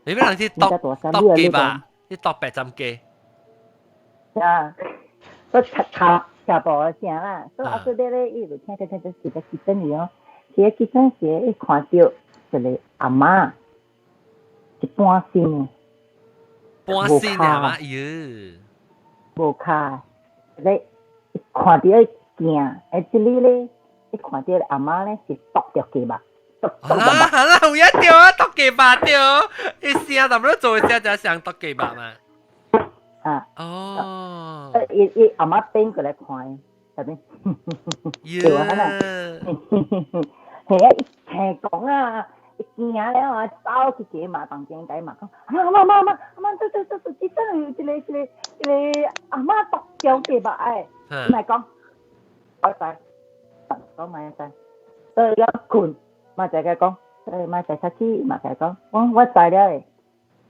你欲人去剁剁雞吧？你剁白斬雞。啊，我擦擦下步的聲啦，所以後底咧，伊就聽聽聽聽，是佇 kitchen 裡哦，佇個 kitchen 時，伊看著一個阿嬤。一半身，半身阿嬤喲，無跤，咧看著伊驚，欸，這裡咧，伊看著阿嬤咧是剁著雞肉，剁剁肉。好啦，有影對啊，剁雞肉對，伊聲淡薄做聲就像剁雞肉嘛。啊。哦。伊伊阿嬤轉過來看，啥物？對啊，係啊，伊聽講啊。驚了啊，走去雞媽房間，共伊媽講：阿嬤阿嬤阿嬤阿嬤，這這這這真係有一個一個一個阿嬤剁掉雞肉哎！莫講，我知，講莫知，所以了睏，嘛就共講，嘛就出去，嘛共講，我知了的。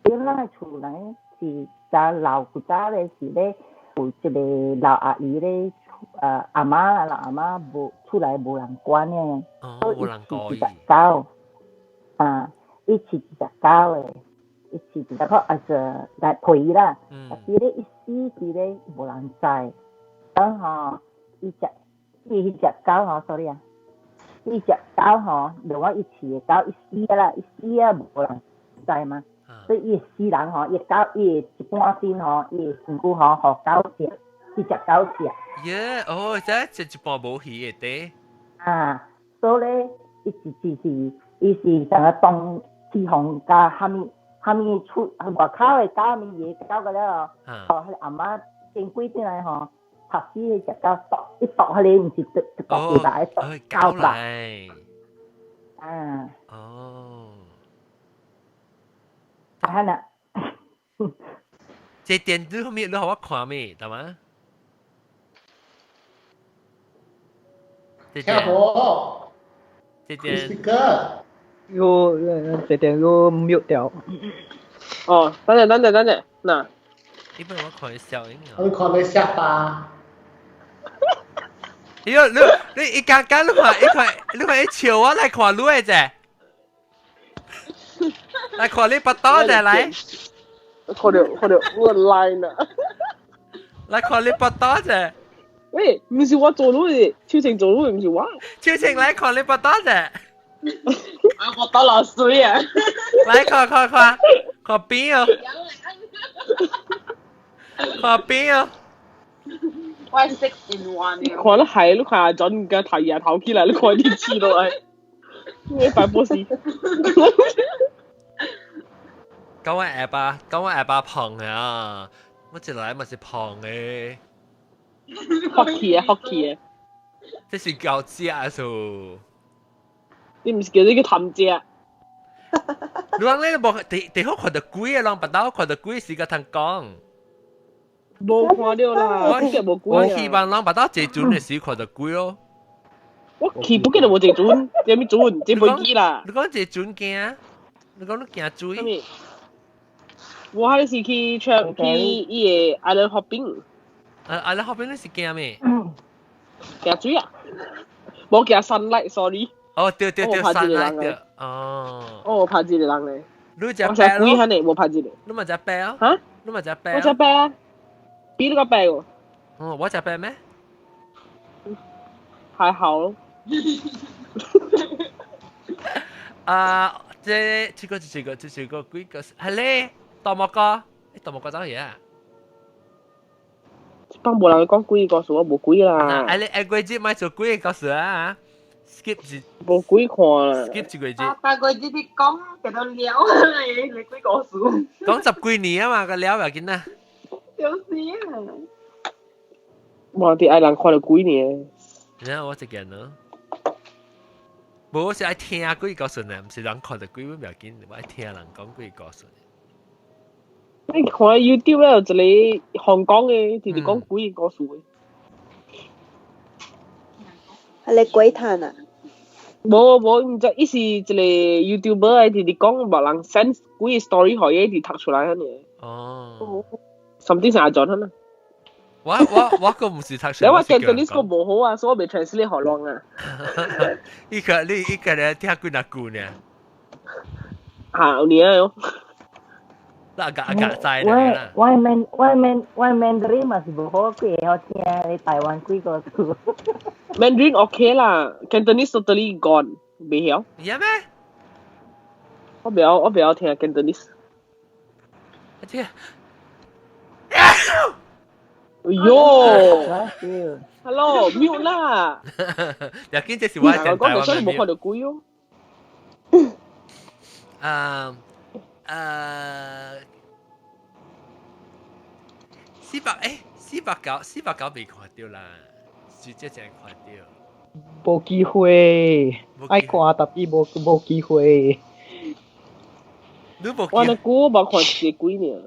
因咱的厝內是早老古早咧是咧有一個老阿姨咧厝阿媽啦，阿媽無出來無人管的，哦，無人顧伊隻狗，啊，伊飼一隻狗的，伊飼一隻狗啊就來陪伊啦。但是咧，伊死時咧無人知，等吼伊隻伊彼隻狗吼，sorry 啊，伊隻狗吼，另外伊飼的狗，伊死啦，伊死啊無人知嘛。所以伊死人吼，伊狗伊一半身吼，伊身軀吼，予狗食，伊隻狗食。耶，哦，這食一半無魚的對。啊，所以咧，伊是是是，伊是成個當天紅加蝦米蝦米出外口的狗，蝦米野狗個了，哦，彼個阿媽見鬼轉來吼，拍死彼隻狗，剁一剁彼個毋是剁剁幾百，剁狗來。啊。哦。啊啦。這電子後面你予我看咩？得嗎？聽無？這電。 speaker。有這電有 mute 掉。哦，等陣等陣等陣，嗱。你不如我看小影啊。我看你下巴。你你你一間間你看一看你看一笑我來看你的啫。來看你腹肚者來。看到看到我 line 啊。來看你腹肚者。喂，唔是我做到嘅，秋晴做到嘅，唔是我。秋晴來看你腹肚者。啊，我倒落水啊！來看看看，看邊哦。看邊哦。我係 six in one。看得係，你看阿準嘅提牙頭起來，你看啲黐落嚟，你快波死！講我下巴，講我下巴胖啊！我一來嘛是胖的。 hockey 啊，hockey 啊！這是狗食啊！數。你唔是叫你去貪食？你講你無地地好看到鬼啊！人腹肚看到鬼時個通講。無看到啦，我無鬼我希望人腹肚坐船的時看到鬼咯。我去不記得無坐船，這物船，這飛機啦。你講坐船驚？你講你驚水？我彼是去 trip 去伊個 island hopping。啊，island hopping 你是驚咩？驚水啊！無驚 sunlight，sorry。哦，對對對，sunlight 對。哦。我怕這個人咧。你食白咯？我食鬼無怕這個。你嘛食白啊？嚇？你嘛食白？我食白啊！比你較白喎。哦，我食白咩？還好咯。啊，這這個這個這個鬼個係咧，大漠哥，大漠哥走去啊？幫無人講鬼故事，我無鬼啦。啊，你下個月莫做鬼故事啊！skip 一無鬼看啦。 skip 一個月。八個月你講幾多料？你鬼故事。講十幾年啊嘛，個料要緊啊。就是啊。哇！啲愛人看到鬼呢。然後我一件咯。無，我是愛聽鬼故事呢，毋是人看到鬼，我袂要緊，我愛聽人講鬼故事。你看 YouTube 咧有一個香港的，就是講鬼故事的。係你鬼探啊？無無，毋知伊是一個 YouTuber，直直講別人 send 鬼 story 予伊，直讀出來遐爾。哦。甚至是阿john 啊。我個毋是讀書。你話 Cantonese 個無好啊，所以我未 translate 予人啊。伊個你一個人聽幾若句呢？嚇，有爾喲。那個阿個知啦。我我我我 Mandarin 嘛是無好，佢會曉聽你台灣鬼故事。 Mandarin OK 啦，Cantonese totally gone，袂曉。有咩？我袂曉聽 Cantonese。聽。哎喲！Hello，mute 啦。要緊，這是我講台灣嘅。無看到鬼哦。啊400欸，490未看到啦，直接正看到。無機會，愛看特別無機會。你無？我那久無看一個鬼呢，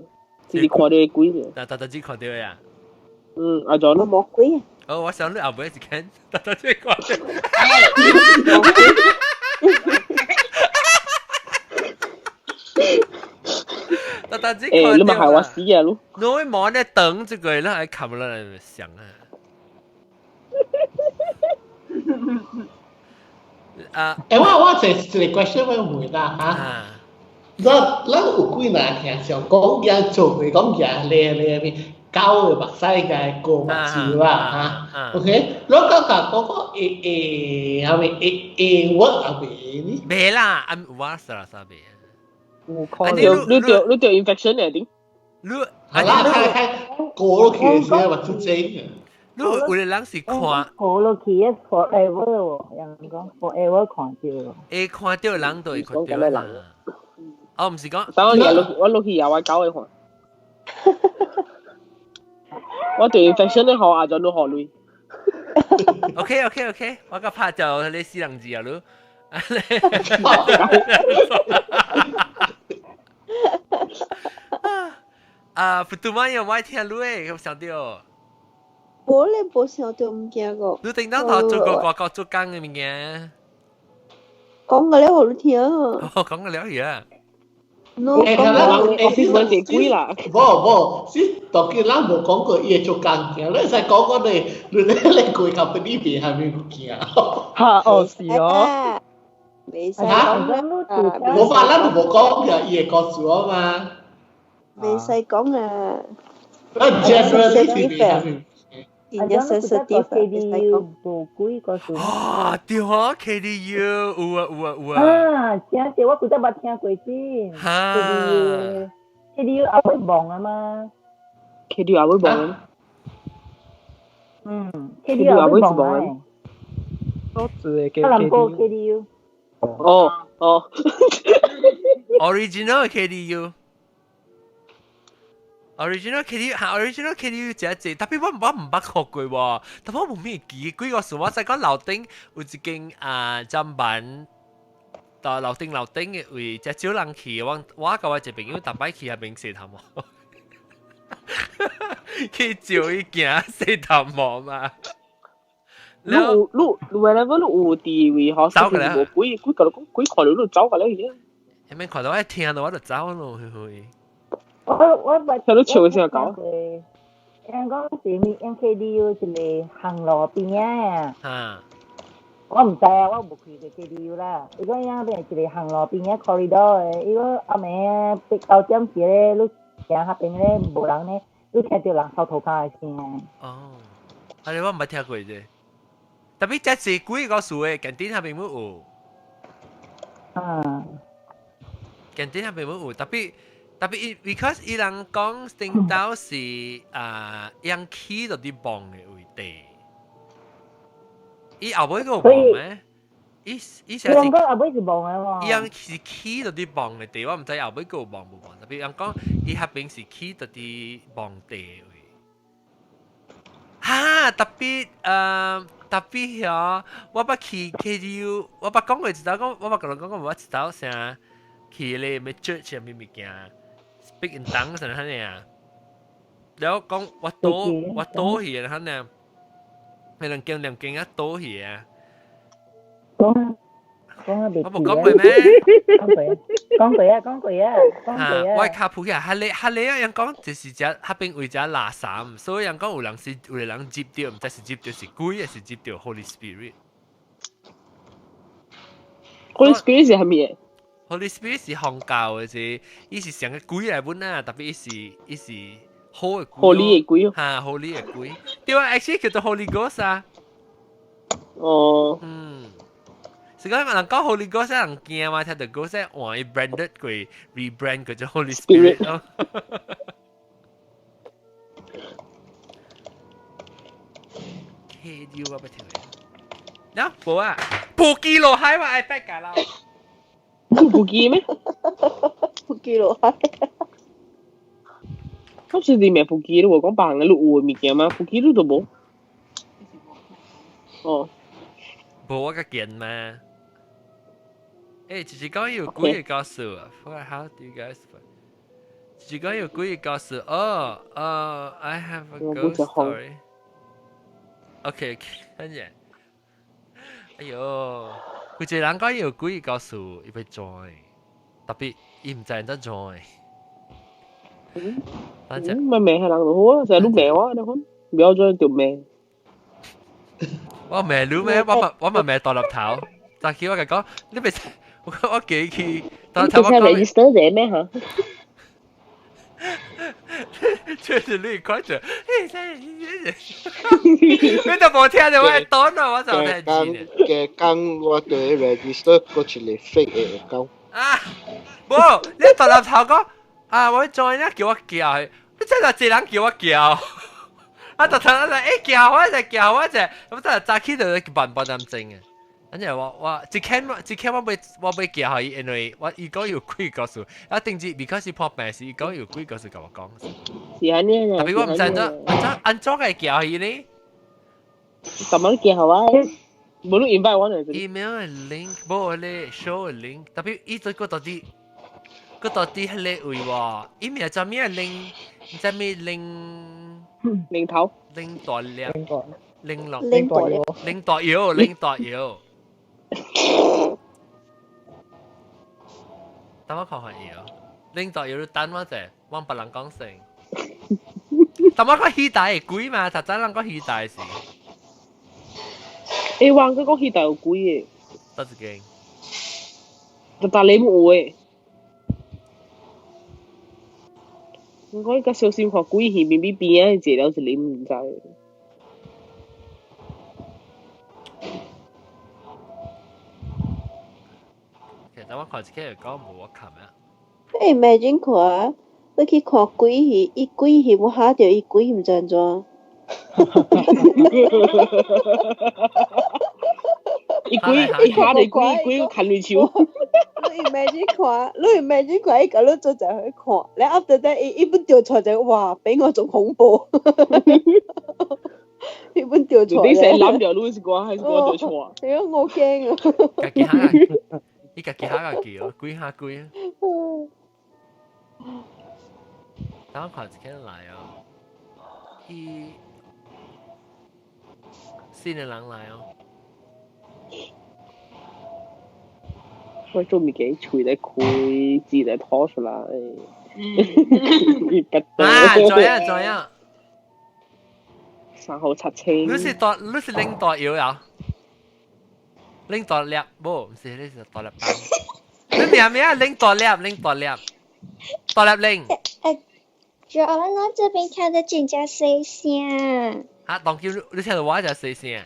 一直看到鬼呢。但但只看到呀。嗯，阿john 無鬼。哦，我想你後尾一間，但但只看到。但但只看到。欸，你嘛害我死啊！你。你會望咧等這個，你還看不落來想啊。啊，誒，我一個 question 我問啦嚇，咱有幾若聽上講嘢做袂講嘢咧咧咩？狗的目屎嘅過目睭啦嚇，OK，你講講嗰個會會係咪會會我係咪呢？未啦，啊我啥啥未。有可能你著 infection 嚟點？你係啦，睇睇過落去嘅時候，目睭精嘅。你有個人是看過落去嘅 forever 喎，人講 forever 看到。會看到人就會看到啦。哦，毋是講，等我落我落去又我狗會看。我對 infection 咧學下就都學類。 OK，我個拍就你死人字啊，你。啊，普通話有冇聽你誒？有想到？我咧無想到物件個。你頂當頭做過外國做工嘅物件？講個了，予你聽。哦，講個了去啊。喏，講個 office 問題貴啦。無無，是當今咱無講過伊會做工件，你會使講過你，你你規 company 邊係咪物件？哈，哦是哦。袂使講啦。無法，咱都無講嘅，伊會告訴我嘛。袂使講啊。咱 generally 是邊係咪？真正 sensitive 袂使講。無幾個數。啊，對啊，KDU 有啊有啊有啊。啊，真是我古早捌聽過先。哈。 KDU 後尾忘啊嘛。 KDU 後尾忘。嗯，KDU 後尾忘啊。多字嘅南部 KDU。哦哦。 Original KDU。Original KDU 嚇，Original KDU 這一特別我毋捌看過喎，特別我無咩記，幾個時我知講樓頂有一間啊砧板，到樓頂樓頂嘅位，遮少人去，我佮我一個朋友逐擺去遐邊洗頭毛，去照伊行洗頭毛嘛。你有你 whenever 你有佇位吼，走過來，無鬼鬼講鬼看到你走過來去。下面看到我聽到我就走咯，嘿嘿。我捌聽到笑聲搞。人講是咪 MKDU 一個行路邊仔啊？我毋知啊，我無去過 KDU 啦。伊講遐邊一個行路邊仔 corridor 的，伊講暗暝八九點時咧，你行遐邊咧無人咧，你聽著人掃塗跤的聲。哦，啊你我毋捌聽過啫。特別這是幾個數的，近點遐邊冇有。啊。近點遐邊冇有，特別。特別伊，because 伊人講頂到是啊，用起到啲磅嘅位地，伊後尾個磅咩？伊伊是人講後尾是磅嘅喎。伊人是起到啲磅嘅地，我毋知後尾個磅無磅。特別人講伊遐邊是起到啲磅地位。哈，特別特別遐，我捌去 KDU，我捌講過一道講，我捌共人講過，我一道啥去咧咩 church 咩物件。Speak in tongues 啥呢啊？然後講我倒我倒去啊，呢，你兩間兩間啊倒去啊。講啊講啊，我無講過咩？講過講過啊，講過啊，講過啊。我跤脯起來，哈咧哈咧啊！人講就是只彼邊為只垃圾，所以人講有人是有人接著，毋知是接著是鬼，還是接著 Holy Spirit。 Holy Spirit 是啥物？ Holy Spirit 是宗教的是，伊是成個鬼來本啊，特別伊是好的鬼。 Holy 的鬼。哈，Holy 的鬼。對啊，actually 叫做 Holy Ghost 啊。哦。嗯。是講人講 Holy Ghost 人驚嘛，聽到 Ghost 換伊 branded 過 rebrand 叫做 Holy Spirit 咯。KDU 我不聽過。嗱，無啊，無記落海我 iPad 架啦。不記咩？不記落海。咁是你咩不記？我講別人嘅你有物件嗎？不記你都無。哦。無我較見嘛。欸，就是講有幾個故事啊？How do you guys？就是講有幾個故事。哦，哦，I have a ghost story。OK，跟住，哎喲。有一個人講有幾個故事，伊欲 join，特別伊毋知按怎 join。嗯，咪罵下人就好啊，成日都罵我，你看，不要 join 就罵。我罵你咩？我嘛罵大粒頭。早起我共講，你別我記去大粒頭我講。 register 者咩嚇？這是你看著，你都無聽到我會擋啊！我就聽見。嘅工我對 register 過一個 fake 嘅 account。啊，無，你大粒頭講啊，我 join 咧叫我叫，你真係一人叫我叫。啊！就頭就叫我就叫我就，咁就早起就半半點鐘嘅。跟住我一間我一間我欲叫伊，因為我伊講有幾個事，啊定住 because 破病時，伊講有幾個事共我講。是按呢。特別我毋知怎按怎按怎個叫伊呢？怎麼叫啊？無你 invite 我嚟。 email 的 link，無咧 show 的 link，特別伊這個到底，個到底彼個位喎？伊名叫咩 link？叫咩 link？領頭。拎大粒。拎落。拎大腰。拎大腰，拎大腰。等我看看伊哦，拎大腰你等我者，往別人講先。但我講戲台會鬼嘛？頭先人講戲台是。欸，我閣講戲台有鬼的。佗一間？逐逐禮有的。我講較小心看鬼戲，明明邊仔坐了一個毋知。其實我看一個講無我看啊。你 imagine 看，你去看鬼戲，伊鬼戲無嚇著，伊鬼毋知按怎。伊鬼伊嚇著鬼，鬼牽雷手。你 imagine 看，你 imagine 看，伊共你做陣去看，你 after that 伊伊本掉錯就哇，比我仲恐怖。伊本掉錯。你成諗著你是我還是我掉錯？係啊，我驚啊！家己嚇，伊家己嚇家己哦，鬼嚇鬼啊！等我看一下來哦，伊新的人來哦。我做物件喙咧開，字咧吐出來。啊，知影知影。三號七千。你是大，你是拎大藥啊？拎大粒，無，毋是，你是大粒棒。你名咩啊？拎大粒，拎大粒，大粒拎。主要我這邊聽得真正細聲。啊，當今你聽到我遮細聲。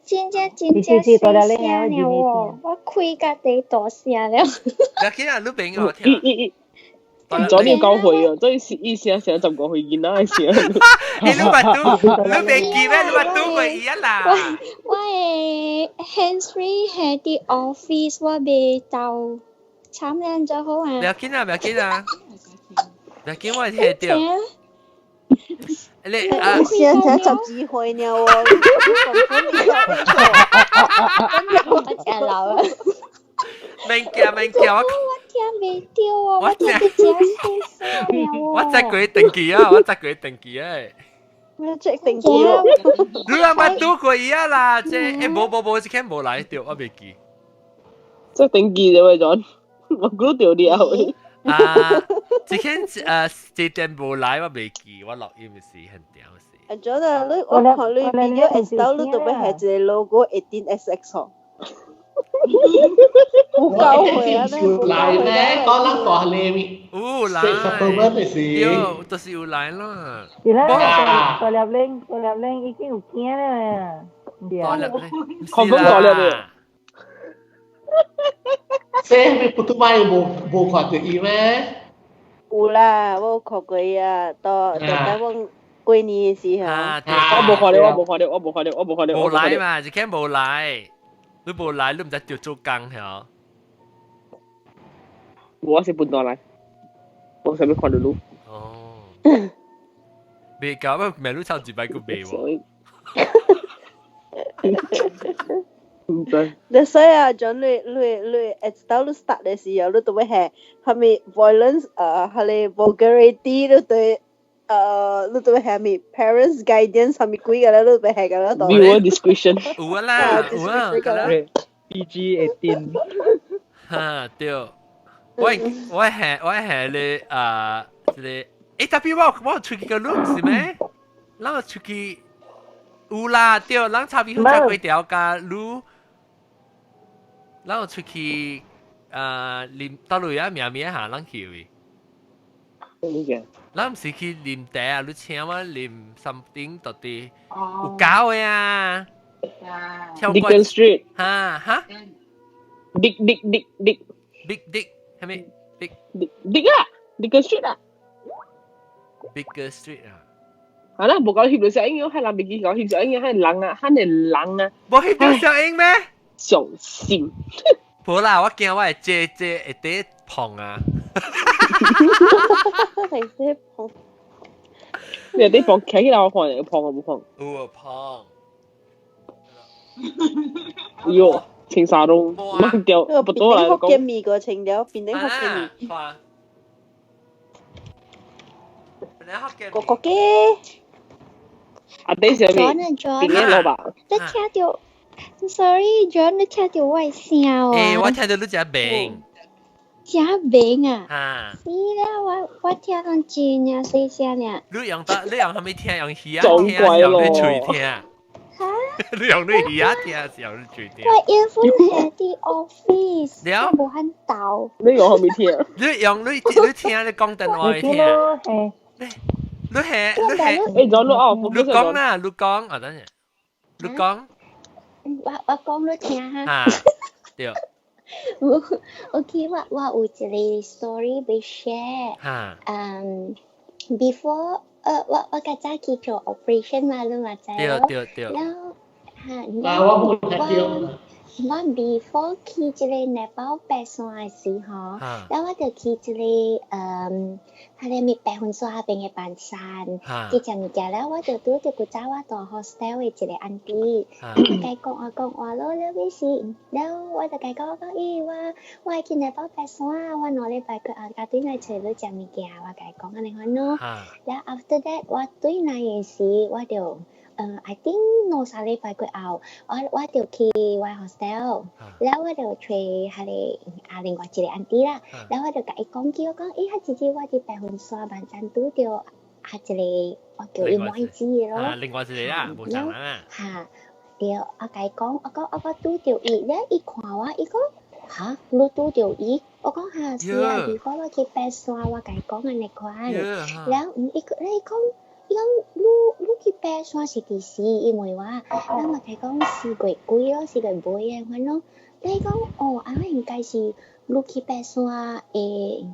真正真正細聲了哦，我開甲第大聲了。不要緊啊，你朋友聽。伊昨天九歲啊，這是伊聲聲15歲囡仔的聲。欸，你捌拄，你袂記咩？你捌拄過伊啊啦。我的 hands free 係佇 office，我袂到，慘人就好啊。不要緊啊，不要緊啊，不要緊，我會聽到。你啊，聲才10幾歲了哦，我真老啊。免驚免驚，我我聽袂著哦，我聽得真細聲了哦。我再過登記啊，我再過登記啊。我 check 登記哦。你阿捌拄過伊啊啦，這欸無無無，這間無來著，我袂記。這登記就會轉，我估到了。啊，這間這店無來，我袂記，我錄音時很屌時。啊，陣啊，你我看你 video install 你特別係一個 logo 18SX 哦。有夠會啊！有來咩？講咱大粒咪。有來。對，就是有來啦。是啦，大粒拎，大粒拎已經有驚啦。大粒拎，狂風大粒的。這咪普通話無看到伊咩？有啦，我有看過啊，到到台灣過年的時候。我無看到，我無看到，我無看到，我無看到。無來嘛，一間無來。你無來，你毋知著做工曉？我是本地來，我啥物看到你。哦，未搞，我明你抄一擺閣袂喎。唔知。你所以啊，將你你到你 start 的時候，你都會係係咪 violence 係 vulgarity，你對你都會係咪 parents guidance 係咪鬼個咧，你都會係個啦。 Viewer discretion。有啊啦，有啊。 PG-18。哈對，我係咧啊，這個，欸，特別我出去個路是咩？咱有出去，有啦，對，咱炒米粉食粿條佮滷，咱有出去啊啉倒落啊名名下，咱去位。咱毋是去啉茶啊，你請我啉 something 到底有狗的啊？Deacon Street。哈哈？Dick Dick Dick Dick Big Dick 係咪？Big Dick Dick 啊，Deacon Street 啊。 Bigger Street 啊。係啦，無講翕到小英，係人袂記講翕小英，係人啊，係人啊。無翕到小英咩？上心。無啦，我驚我會借借會得碰啊。會得碰。你啲碰企起來我碰，有碰我冇碰。有碰。喲，青沙東，乜掉不多啦。福建麵個清了，變啲福建麵。個個嘅。阿弟上面， John 邊個老闆？你聽到？Sorry，John，你聽到我的聲啊？欸，我聽到你真明。真明啊！啊！是啦，我聽講真啊細聲爾。你用得，你用啥物聽？用耳仔聽，用你喙聽？哈？你用你耳仔聽，還是用你喙聽？我 earphone 係佇 office，了無很鬥。你用啥物聽？你用你你聽你講電話聽。你係你係，欸，咗你哦，你講啦，你講啊，等陣，你講。我講你聽哈。啊，對。 OK，我有一個 story 欲 share。哈。嗯，before 我較早去做 operation 嘛，你嘛知對咯。對對。了哈，啊，我無聽到。我 before 去這個內包爬山的時候，了我就去這個彼个物白雲山彼邊的板山，去食物件了，我就拄著古早我住 hostel 的一個 auntie，我共伊講話講話咯，了尾時，了我就共伊講我講，咦，我愛去內包爬山，我2禮拜過後才轉來揣你食物件，我共伊講按呢款咯。了 after that 我轉來的時，我就I think 2、3禮拜過後，我就去我 hostel，了我就揣彼個啊另外一個 auntie 啦，了我就共伊講起，我講，咦，彼一日我佇白雲山萬山拄著啊一個，我叫伊妹子的咯。啊，另外一個啊，無仝人啊。哈，對，我共伊講，我講我拄著伊，了伊看我，伊講，哈，你拄著伊？我講哈是啊，如果我去爬山，我共伊講按呢款，了伊伊講。伊講你去爬山是幾時？伊問我，咱嘛共伊講4月幾咯，4月尾的款咯。伊講哦，按呢應該是你去爬山的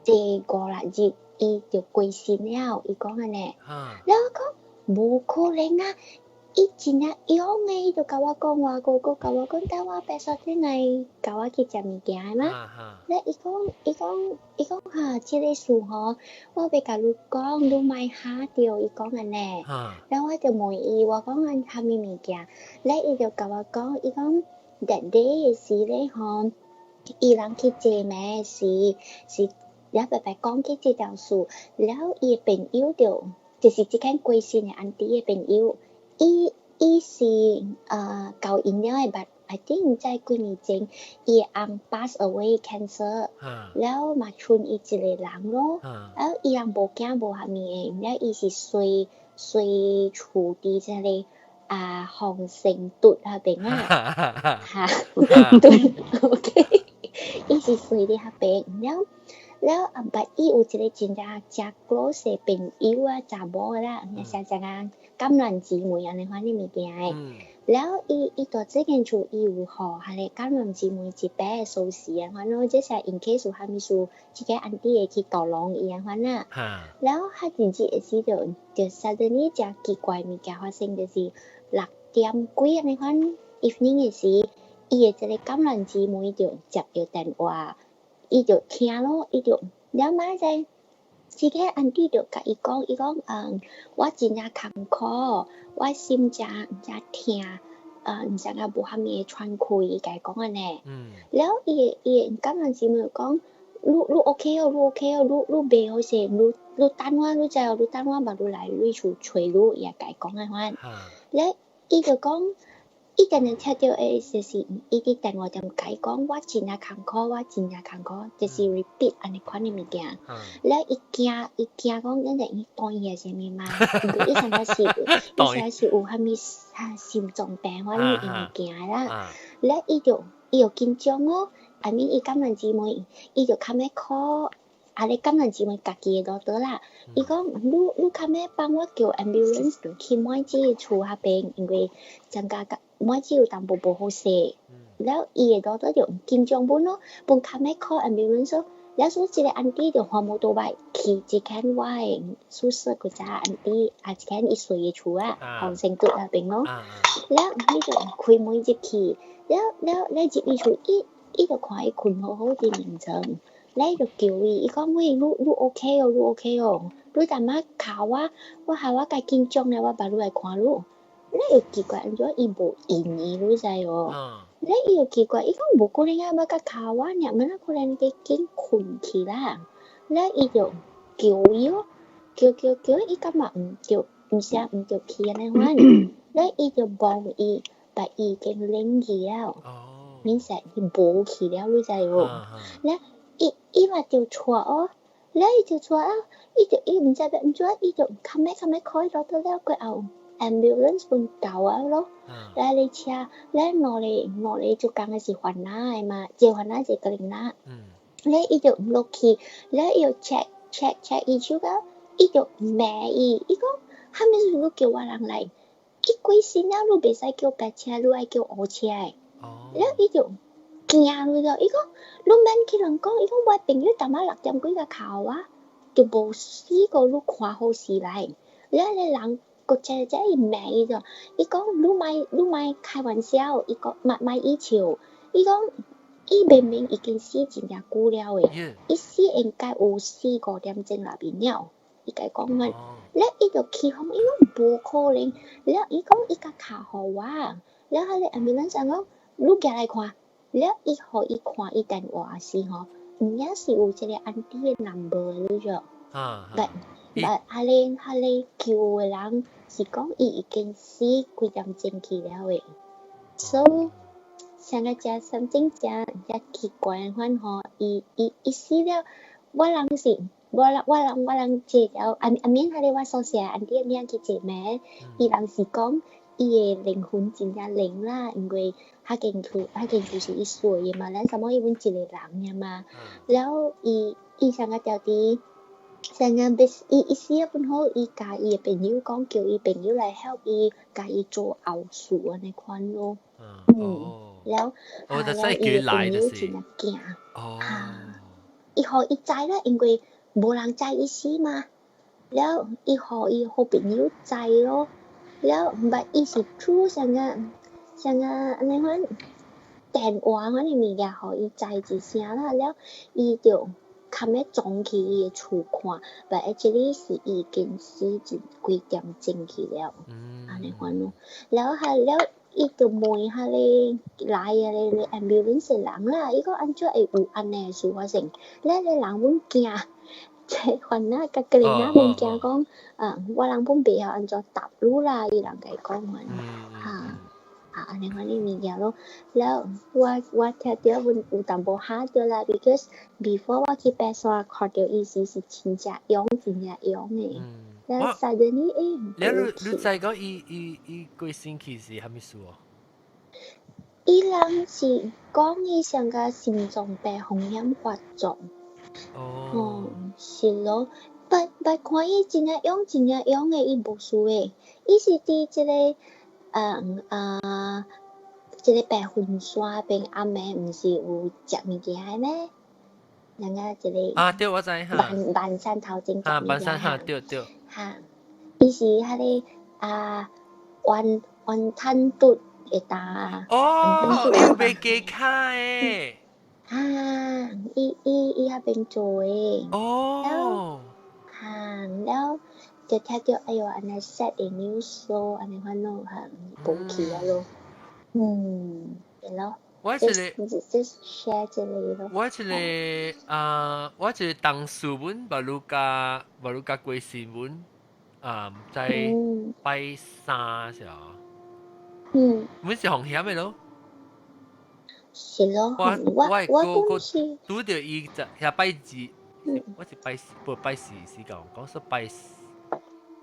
這5、6日，伊就過身了。伊講按呢，了我講無可能啊！伊真正勇的，伊就共我講話，閣閣共我講，等我爬山轉來，共我去食物件的嘛。了伊講，伊講，伊講哈，這个事吼，我欲共你講，你莫嚇著。伊講按呢，了我就問伊，我講按啥物物件，了伊就共我講，伊講 that day 的時咧吼，伊人去坐暝時，是了白白講起這條事，了伊的朋友就，就是這間過身的 auntie 的朋友。伊是舊因了的，but I think 在幾年前，伊的翁 pass away cancer，了嘛賰伊一個人咯，了伊人無囝無啥物的，了伊是隨隨厝佇這个啊洪勝墩彼邊啊，哈，對，OK，伊是隨佇彼邊，了了啊，but 伊有一個真正誠 close 的朋友啊，查某啦，像像啊橄欖姊妹按呢款的物件的。了伊蹛這間厝，伊有予彼个橄欖姊妹一把的鎖匙啊，款咯，這是 in case 有啥物事，這個 auntie 會去導廊伊按款啦。了，彼一日的時就就 suddenly 誠奇怪物件發生，就是6點幾按呢款 evening 的時，伊的這個橄欖姊妹就接著電話，伊就聽咯，伊就了馬在。這個 auntie 就共伊講，伊講我真正艱苦，我心誠誠疼，毋知影無啥物會喘氣，伊共伊講按呢。了，伊的橄欖姊妹就講，你 OK 哦，你 OK 哦，你袂好勢，你等我，你知哦，你等我嘛，你來你厝揣你，伊也共伊講按款。了，伊就講，伊定定聽著的就是伊佇電話中共伊講，我真正艱苦，我真正艱苦，就是 repeat 按呢款的物件。了伊驚，伊驚講，咱就伊斷伊的啥物嘛？毋過伊上個是，伊上是有啥物啊心臟病款的物件啦。了伊就伊就緊張哦，I mean 伊感染姊妹，伊就較欲 call。啊！你感染姊妹家己的路倒啦。伊講你你較欲幫我叫 ambulance 去滿子的厝彼邊，因為增加滿子有淡薄無好勢。了伊的路倒就緊張本咯，本較欲 call ambulance 咯。了所以這個 auntie 就駛摩托擺去一間我的宿舍嗰隻 auntie，啊一間伊睡的厝啊，紅星閣那邊咯。了伊就開門入去，了了了入伊厝，伊伊就看伊睏好好佇眠床。咧就叫伊，伊講喂，你你 OK 哦，你 OK 哦，你淡仔敲我，我害我較緊張咧，我捌你來看你。咧又奇怪，按怎伊無應伊，你知無？咧伊又奇怪，伊講無可能啊，欲佮敲我爾，敢若可能伊緊睏去啦。咧伊就叫伊咯，叫叫叫，伊感覺毋對，毋聲毋對去按呢款。咧伊就望伊，但伊已經冷去了，明顯伊無去了，你知無？咧伊伊嘛就錯哦，咧伊就錯啊，伊就伊毋知欲按怎，伊就較欲較欲 call 落倒了過後，ambulance 本到啊咯，咧你車，咧兩个兩个就講的是番仔的嘛，一個番仔一個格林仔，咧伊就落去，咧伊就 check check check 伊手到，伊就罵伊，伊講，啥物事你叫我人來，伊規身了你袂使叫白車，你愛叫烏車的，了伊就驚你了，伊講你免去人講，伊講我朋友逐擺六點幾才敲我，就無死過你看好勢來，了個人閣這這伊罵伊就，伊講你莫你莫開玩笑，伊講莫莫伊笑，伊講伊明明已經死真正久了的，伊死應該有四五點鐘內面了，伊共伊講阮，了伊就起哄，伊講無可能，了伊講伊共敲予我，了彼个 ambulance 講你行來看。了伊予伊看伊電話時吼，有影是有一個 auntie 的 number 你知？但但彼个彼個救的人是講伊已經死幾點鐘去了的，所以像個誠 something 誠誠奇怪款吼，伊伊伊死了，我人是我人我人我人坐了，阿阿免彼個我宿舍 auntie 領去坐名，伊人是講伊的靈魂真正靈啦，因為彼間厝彼間厝是伊睡的嘛，咱啥物伊阮一個人爾嘛，了伊伊上個條佇上個欲伊伊死了本好，伊共伊的朋友講，叫伊朋友來 help 伊，共伊做後事按呢款咯。嗯，了，啊了伊的朋友真正驚。啊，伊予伊知啦，因為無人知伊死嘛。了，伊予伊好朋友知咯。了，毋伊是 through 啥個啥個按呢款電話款的物件，予伊知一聲啦。了，伊就較欲撞去伊的厝看，但 actually 是已經死一幾點鐘去了，按呢款咯。了後了，伊就問彼個來的個 ambulance 的人啦，伊講按怎會有按呢的事發生？了個人阮驚。這番仔佮格林仔阮驚講，啊，我人本袂曉按怎答你啦，伊人共伊講款，哈，啊，按呢款的物件咯。了，我我聽著阮有淡薄嚇著啦，because before 我去爬山看著伊時是真正勇，真正勇的。了，suddenly 欸，了你你知講伊伊伊過身去是啥物事哦？伊人是講伊上個心臟病風險發作。哦，是咯，but but 看伊真正勇，真正勇的，伊無輸的，伊是佇這個，嗯啊，這個白雲山邊暗暝毋是有食物件的咩？人家一個啊，對，我知哈。萬萬山頭前啊，萬山哈，對對。哈，伊是彼個啊，雲雲吞嘟會當。哦，有賣雞跤的。啊，伊伊伊彼邊做的。哦。哈，了就聽著哎喲，按呢 sad 的 news 咯，按呢款咯，哈，無去啊咯。嗯，對咯。我一個，just share 這個咯。我一個啊，我一個同事阮馬魯加馬魯加過身阮啊，在拜三時候。阮是風險的咯。是咯，我我我是拄著伊就遐拜二，我是拜四，無拜四是講，講說拜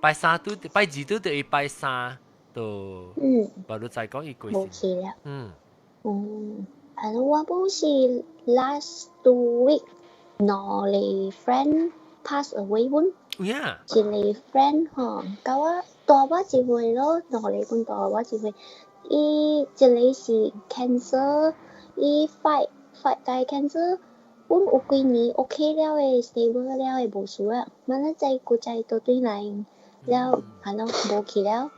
拜三拄，拜二拄著伊拜三，就無你再講伊過身。無去了。係咯，我本是 last 2 week 兩個 friend pass away 本。有影？一個 friend 吼，佮我大我一歲咯，兩個本大我一歲。伊一個是 cancer，伊 fight fight 該 cancer，本有幾年 OK 了的，stable 了的無事了，萬咱再閣再倒轉來了，係咯，無去了。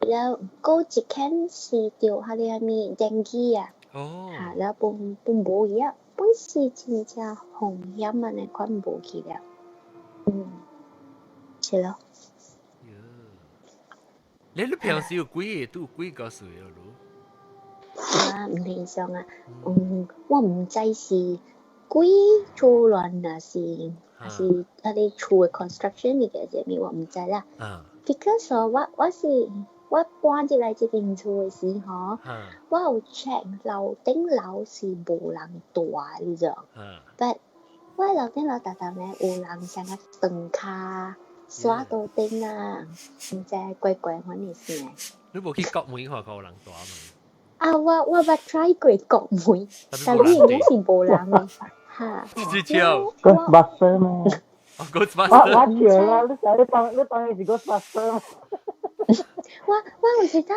了，閣一間是著彼个啥物 dengue 啊，哈，了本本無去啊，本是真正風險按呢款無去了。是咯。你平時有幾個都有幾個歲了？啊，毋平常啊，我毋知是鬼厝亂啊，是還是彼个厝的 construction 物件啥物，我毋知啦。Because 我是我搬入來這間厝的時候，我有 check 樓頂樓是無人住的，你知無？But 我樓頂樓逐逐呢有人啥個斷跤、刷桌頂啊，毋知怪怪款的聲。你無去國門看看有人住無？啊，我捌 try 過國門，但係應該是無人的，哈。是笑。 Ghostbuster 咩？哦，Ghostbuster。我笑啦，你當伊是 Ghostbuster。我有時陣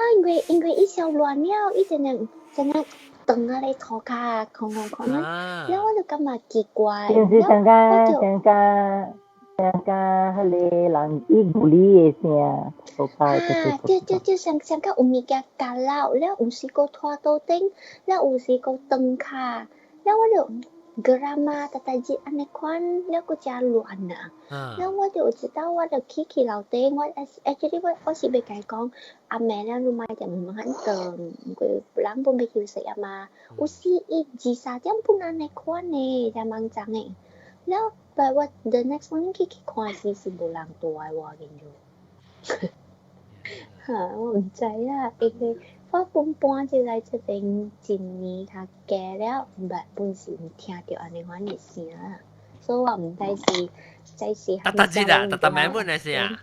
因為伊傷亂了，伊真正真正斷啊咧塗跤，空空空啊，了我就感覺奇怪。就是上個上個上個彼个人伊牛里的聲，塗跤。啊，對對對，上上個有物件夾落，了有時閣拖桌頂，了有時閣斷跤，了我就 grandma 逐逐日按呢款，了閣誠亂啊。了我就有一道我就去樓頂，我 actually 我是欲共伊講，暗暝了你莫踮慢慢轉，因為人本欲休息啊嘛。有時伊二三點半按呢款呢，誠茫髒的。了，but 我 the next morning 去看時是無人蹛的我見著。哈，我毋知啦，因為我本搬入來這邊一年較加了，毋捌本是毋聽著按呢款的聲啦，所以我毋知是知是。逐逐日啊，逐逐暝本的聲啊。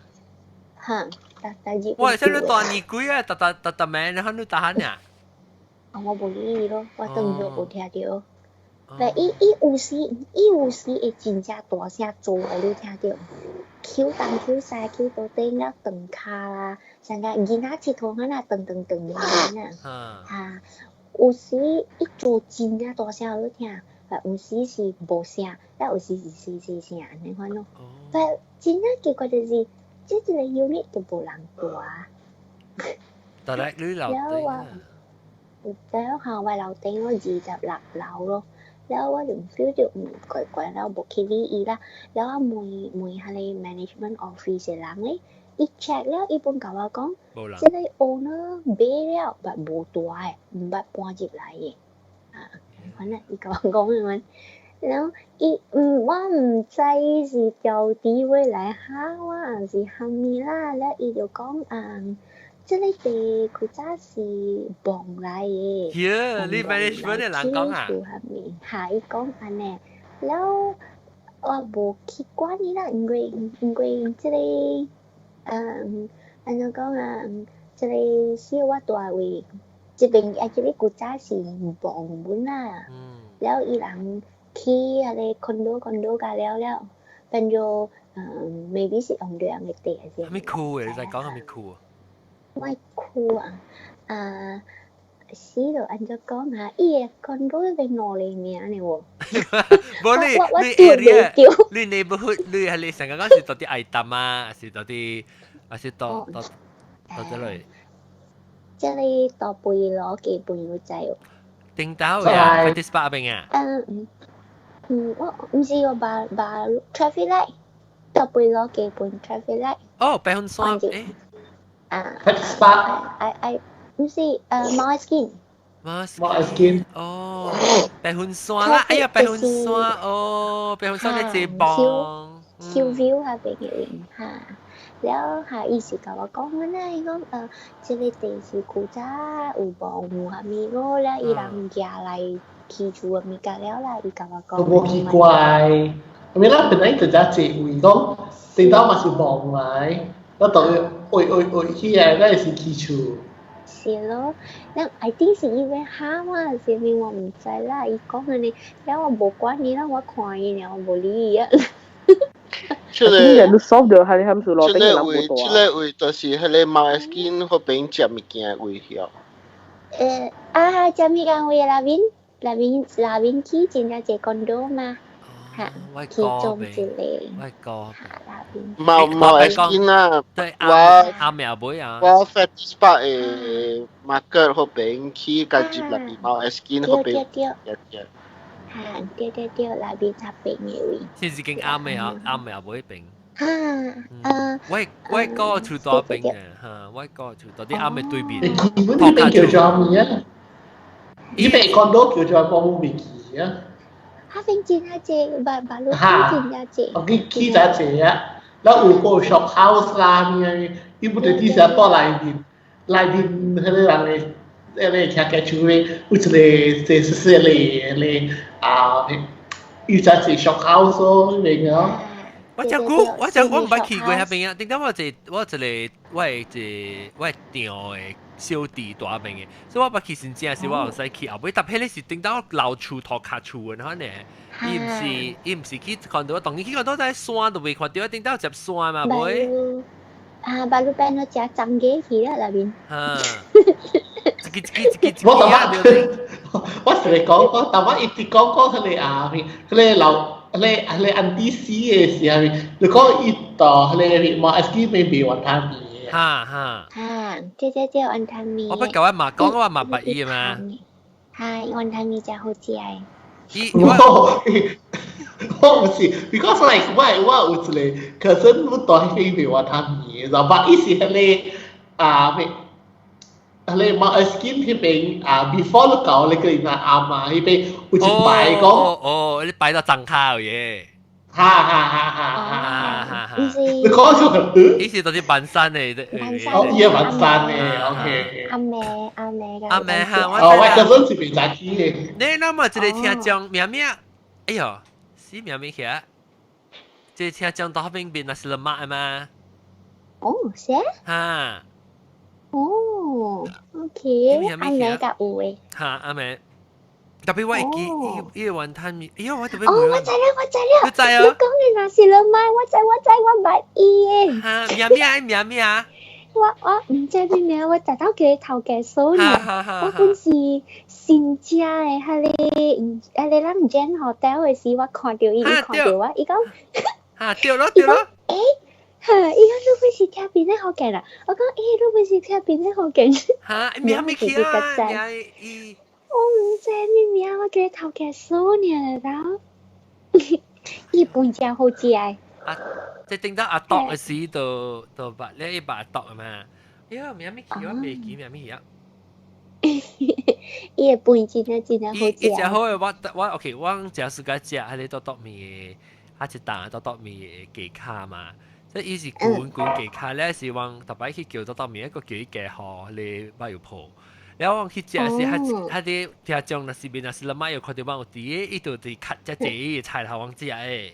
哈，逐逐日。哇！這你大年鬼啊，逐逐逐逐暝你看你逐漢爾？啊，我無理伊咯，我當做無聽著。但伊有時會真正大聲做，予你聽著，抾東抾西抾桌頂了斷跤啦，像個囡仔𨑨迌按呢斷斷斷按呢啊。哈，有時伊做真正大聲予你聽，有時是無聲，了有時是細細聲按呢款咯。但真正奇怪就是，這一個 unit 就無人蹛。但係你樓頂啊？了後我樓頂我26樓咯。了我就 feel 著怪怪，了無去理伊啦。了我問問彼个 management office 的人咧，伊 check 了，伊本共我講，這个 owner 買了，但無蹛的，毋捌搬入來的。啊，反正伊共我講的嘛。了伊我毋知是調地位來嚇我，還是蝦米啦。了伊就講啊，這个地古早是墓來的。耶，你 management 的人講啊？哈，伊講按呢，了我無去管伊啦，因為這个，按怎講啊？這个是我蹛位，這邊啊，這个古早是墓本啦。了伊人起彼个 condo condo 甲了了，變做maybe 是用兩個地還是？啥物區的？你在講啥物區啊？我區啊，啊，死咯！按怎講啊？伊个 condo 邊兩個名呢喎。無你你 area，你 neighborhood，你係你成個講是到底愛淡啊，還是到底還是到到到這裡？這裡大背羅基本有知哦。頂頭呀，快啲 spot 邊啊？我毋是我把把 traffic light，大背羅基本 traffic light。哦，白雲山誒。啊，spot， I 毋是馬斯馬馬斯金。哦，白雲山啦，哎呀，白雲山哦，白雲山嘅這幫。 Hillview 下邊嘅哈。了下伊是共我講啊，伊講這个地是古早有墓有啥物個，了伊人寄來起厝的物件了啦，伊共我講。無奇怪，因為咱本來就只坐位講，頂到嘛是墓來，我當會會會起來，咱是起厝。是咯，咱 I think 是因為蝦嘛，啥物我毋知啦。伊講按呢，了我無管伊啦，我看伊爾，我無理伊啊。這個你 solve 掉，係你係唔是路這個位，這個位就是彼個 Mount Erskine 彼邊食物件的位曉。啊，食物件位內面，內面內面起真正濟 condo 嘛，嚇，其中一個。我哥。 Mount Erskine 啊，我阿苗妹啊，我 Fettes Park 的 market 彼邊去，佮入內面 Mount Erskine 彼邊。對對對。嚇，對對對，內面較邊的位。是是間阿苗阿苗妹邊。嚇，啊。我我哥厝大邊嘅，嚇，我哥厝大啲阿妹對面。你呢邊叫做咩啊？呢邊 condo 叫做我未記啊。彼邊真正濟，馬馬路邊真正濟。我去去真濟啊！แล้ว有個 shop house 啦，咩，伊不得底下到內面，內面彼個人的，彼個徛家厝的，有一個這是細個個啊，伊才是 shop house 咯，那邊哦。我講過，我講我毋捌去過彼邊啊。頂當我一我一個我的一個我的丈的小弟蹛彼邊的，所以我捌去真正是我有使去後尾，但彼個是頂當老厝塗跤厝的，可能伊毋是伊毋是去看到，當然去看到在山都未看到，頂當接山嘛，袂。啊，巴魯邊都食長雞去啦內面。哈，一個一個一個我頭先我是嚟講講，頭先一直講講彼個啊，彼個老。彼個彼個 auntie 死的時候，你講伊到彼個 Mount Erskine 邊賣雲吞麵。哈哈。哈，對對對，雲吞麵。我不舊我嘛講我嘛捌伊嘛。係雲吞麵真好食的。伊我我毋是，because like 我我有一個 cousin 我蹛彼邊賣雲吞麵，然後伊是彼個啊咩？彼個 Mount Erskine 彼邊啊，before 你到那個伊阿嫲彼邊有一排講。哦哦，你擺到髒跤嘅。哈哈哈哈哈哈！你講錯個，伊是佇板山的，哦，伊係板山的，OK。阿妹阿妹阿妹哈，哦，我嗰陣是未早起的。你那麼一個聽講咩咩？哎喲，死咩咩起來？這個聽講到彼邊變nasi lemak 嘛？哦，是啊。哈。哦，OK，阿妹較有的。哈，阿妹。特別我會記伊伊個雲吞麵，哎喲，我特別哦，我知啦，我知啦，你知啊？你講的nasi lemak，我知我知，我捌伊的。哈，名咩名咩啊？我我毋知咩名，我特登叫伊頭家嫂呢。我本是新食的，彼个彼个咱 Jen Hotel 的時，我看著伊，伊看著我，伊講。哈，對咯對咯。欸，哈，伊講你本是聽邊個福建啦？我講，欸，你本是聽邊個福建？哈，名咩去啊？名伊。我毋知咩名，我叫伊頭家嫂爾然後伊飯誠好食的。啊，即頂到阿篤的時，就就捌你捌阿篤嘛？哎呀，名咩去？我袂記名咩去啊？伊的飯真正真正好食。伊食好的，我我 OK，我食暑假食，彼個篤篤麵的，啊一擔篤篤麵的雞跤嘛。即伊是滾滾雞跤咧，是往逐擺去叫篤篤麵，一個叫伊加予彼個肉脯。然後我去食時，彼彼啲聽眾若是面nasi lemak 又看到我有佇個，伊就佇較遮濟菜頭往食的。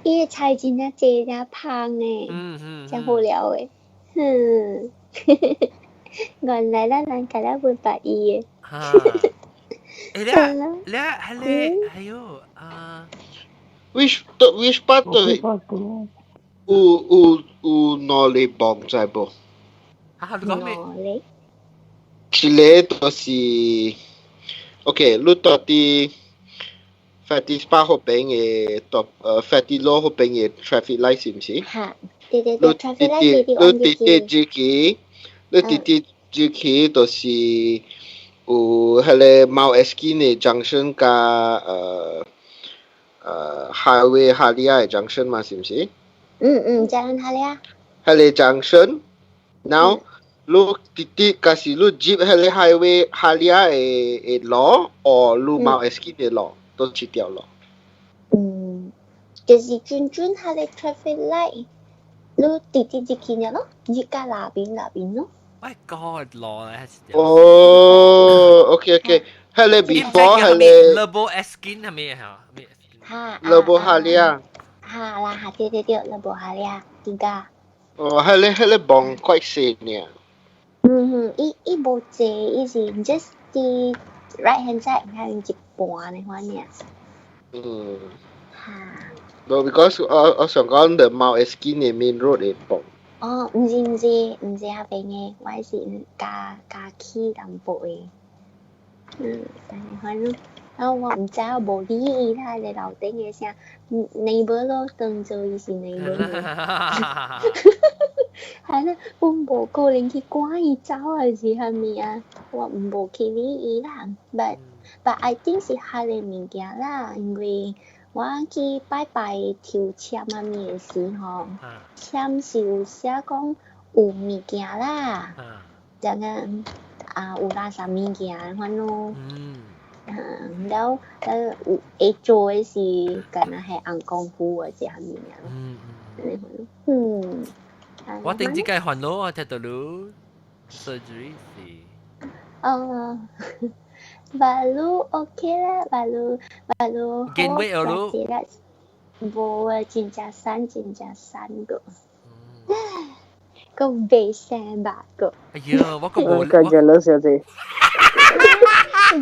伊的菜真正濟，真芳的，真好料的。哼，原來咱人共咱分捌伊的。哈，欸，你你彼個，哎喲啊，which part 有有有兩个墓知無？啊，你講咩？一個就是，OK，你蹛佇 Fettes Park 彼邊的，蹛Fettes Road 彼邊的 traffic light 是毋是？哈，對對對，traffic light 你直直入去，你直直入去就是有彼個 Mount Erskine 的 junction 佮Highway Halia 的 junction 嘛，是毋是？嗯嗯，Jalan Halia。彼個 junction，now 你直直假是你入彼個 Highway Halia 的的路，或你 Mount Erskine 的路，佗一條路。嗯，就是轉轉下個 traffic light，你直直入去爾咯，入到那邊那邊咯。喂，個路咧係。哦，OK OK，係你 before 係你。 Lebuh Erskine 係咩嚇？嚇。 Lebuh Halia。嚇啦嚇，對對對，Lebuh Halia，點解？哦，係你望怪細呢。嗯哼，伊伊無濟，伊是 just 佇 right hand side 還有一半的款爾。嗯。No, because 我想講 the Mount Erskine 的 main road 會崩。哦，毋是毋是毋是遐邊的，我是加加起淡薄的。嗯，但是反正，啊我毋知我無理伊啦，個樓頂的啥 neighbor 咯，當做伊是 neighbor。係啦，我無可能去趕伊走還是啥物啊，我無去理伊啦。But I think 是彼个物件啦，因為我去拜拜抽籤啊物的時候，籤是有寫講有物件啦，這樣啊有垃圾物件款咯。啊，了有會做的是敢若係紅功夫或者啥物件咯。嗯。我頂這個煩惱啊，聽到你 surgery 是。哦，馬路 OK 啦，馬路馬路好。見尾路。無啊，真正瘦，真正瘦個。個袂生肉個。哎呀，我個無。個 jealous 小姐。你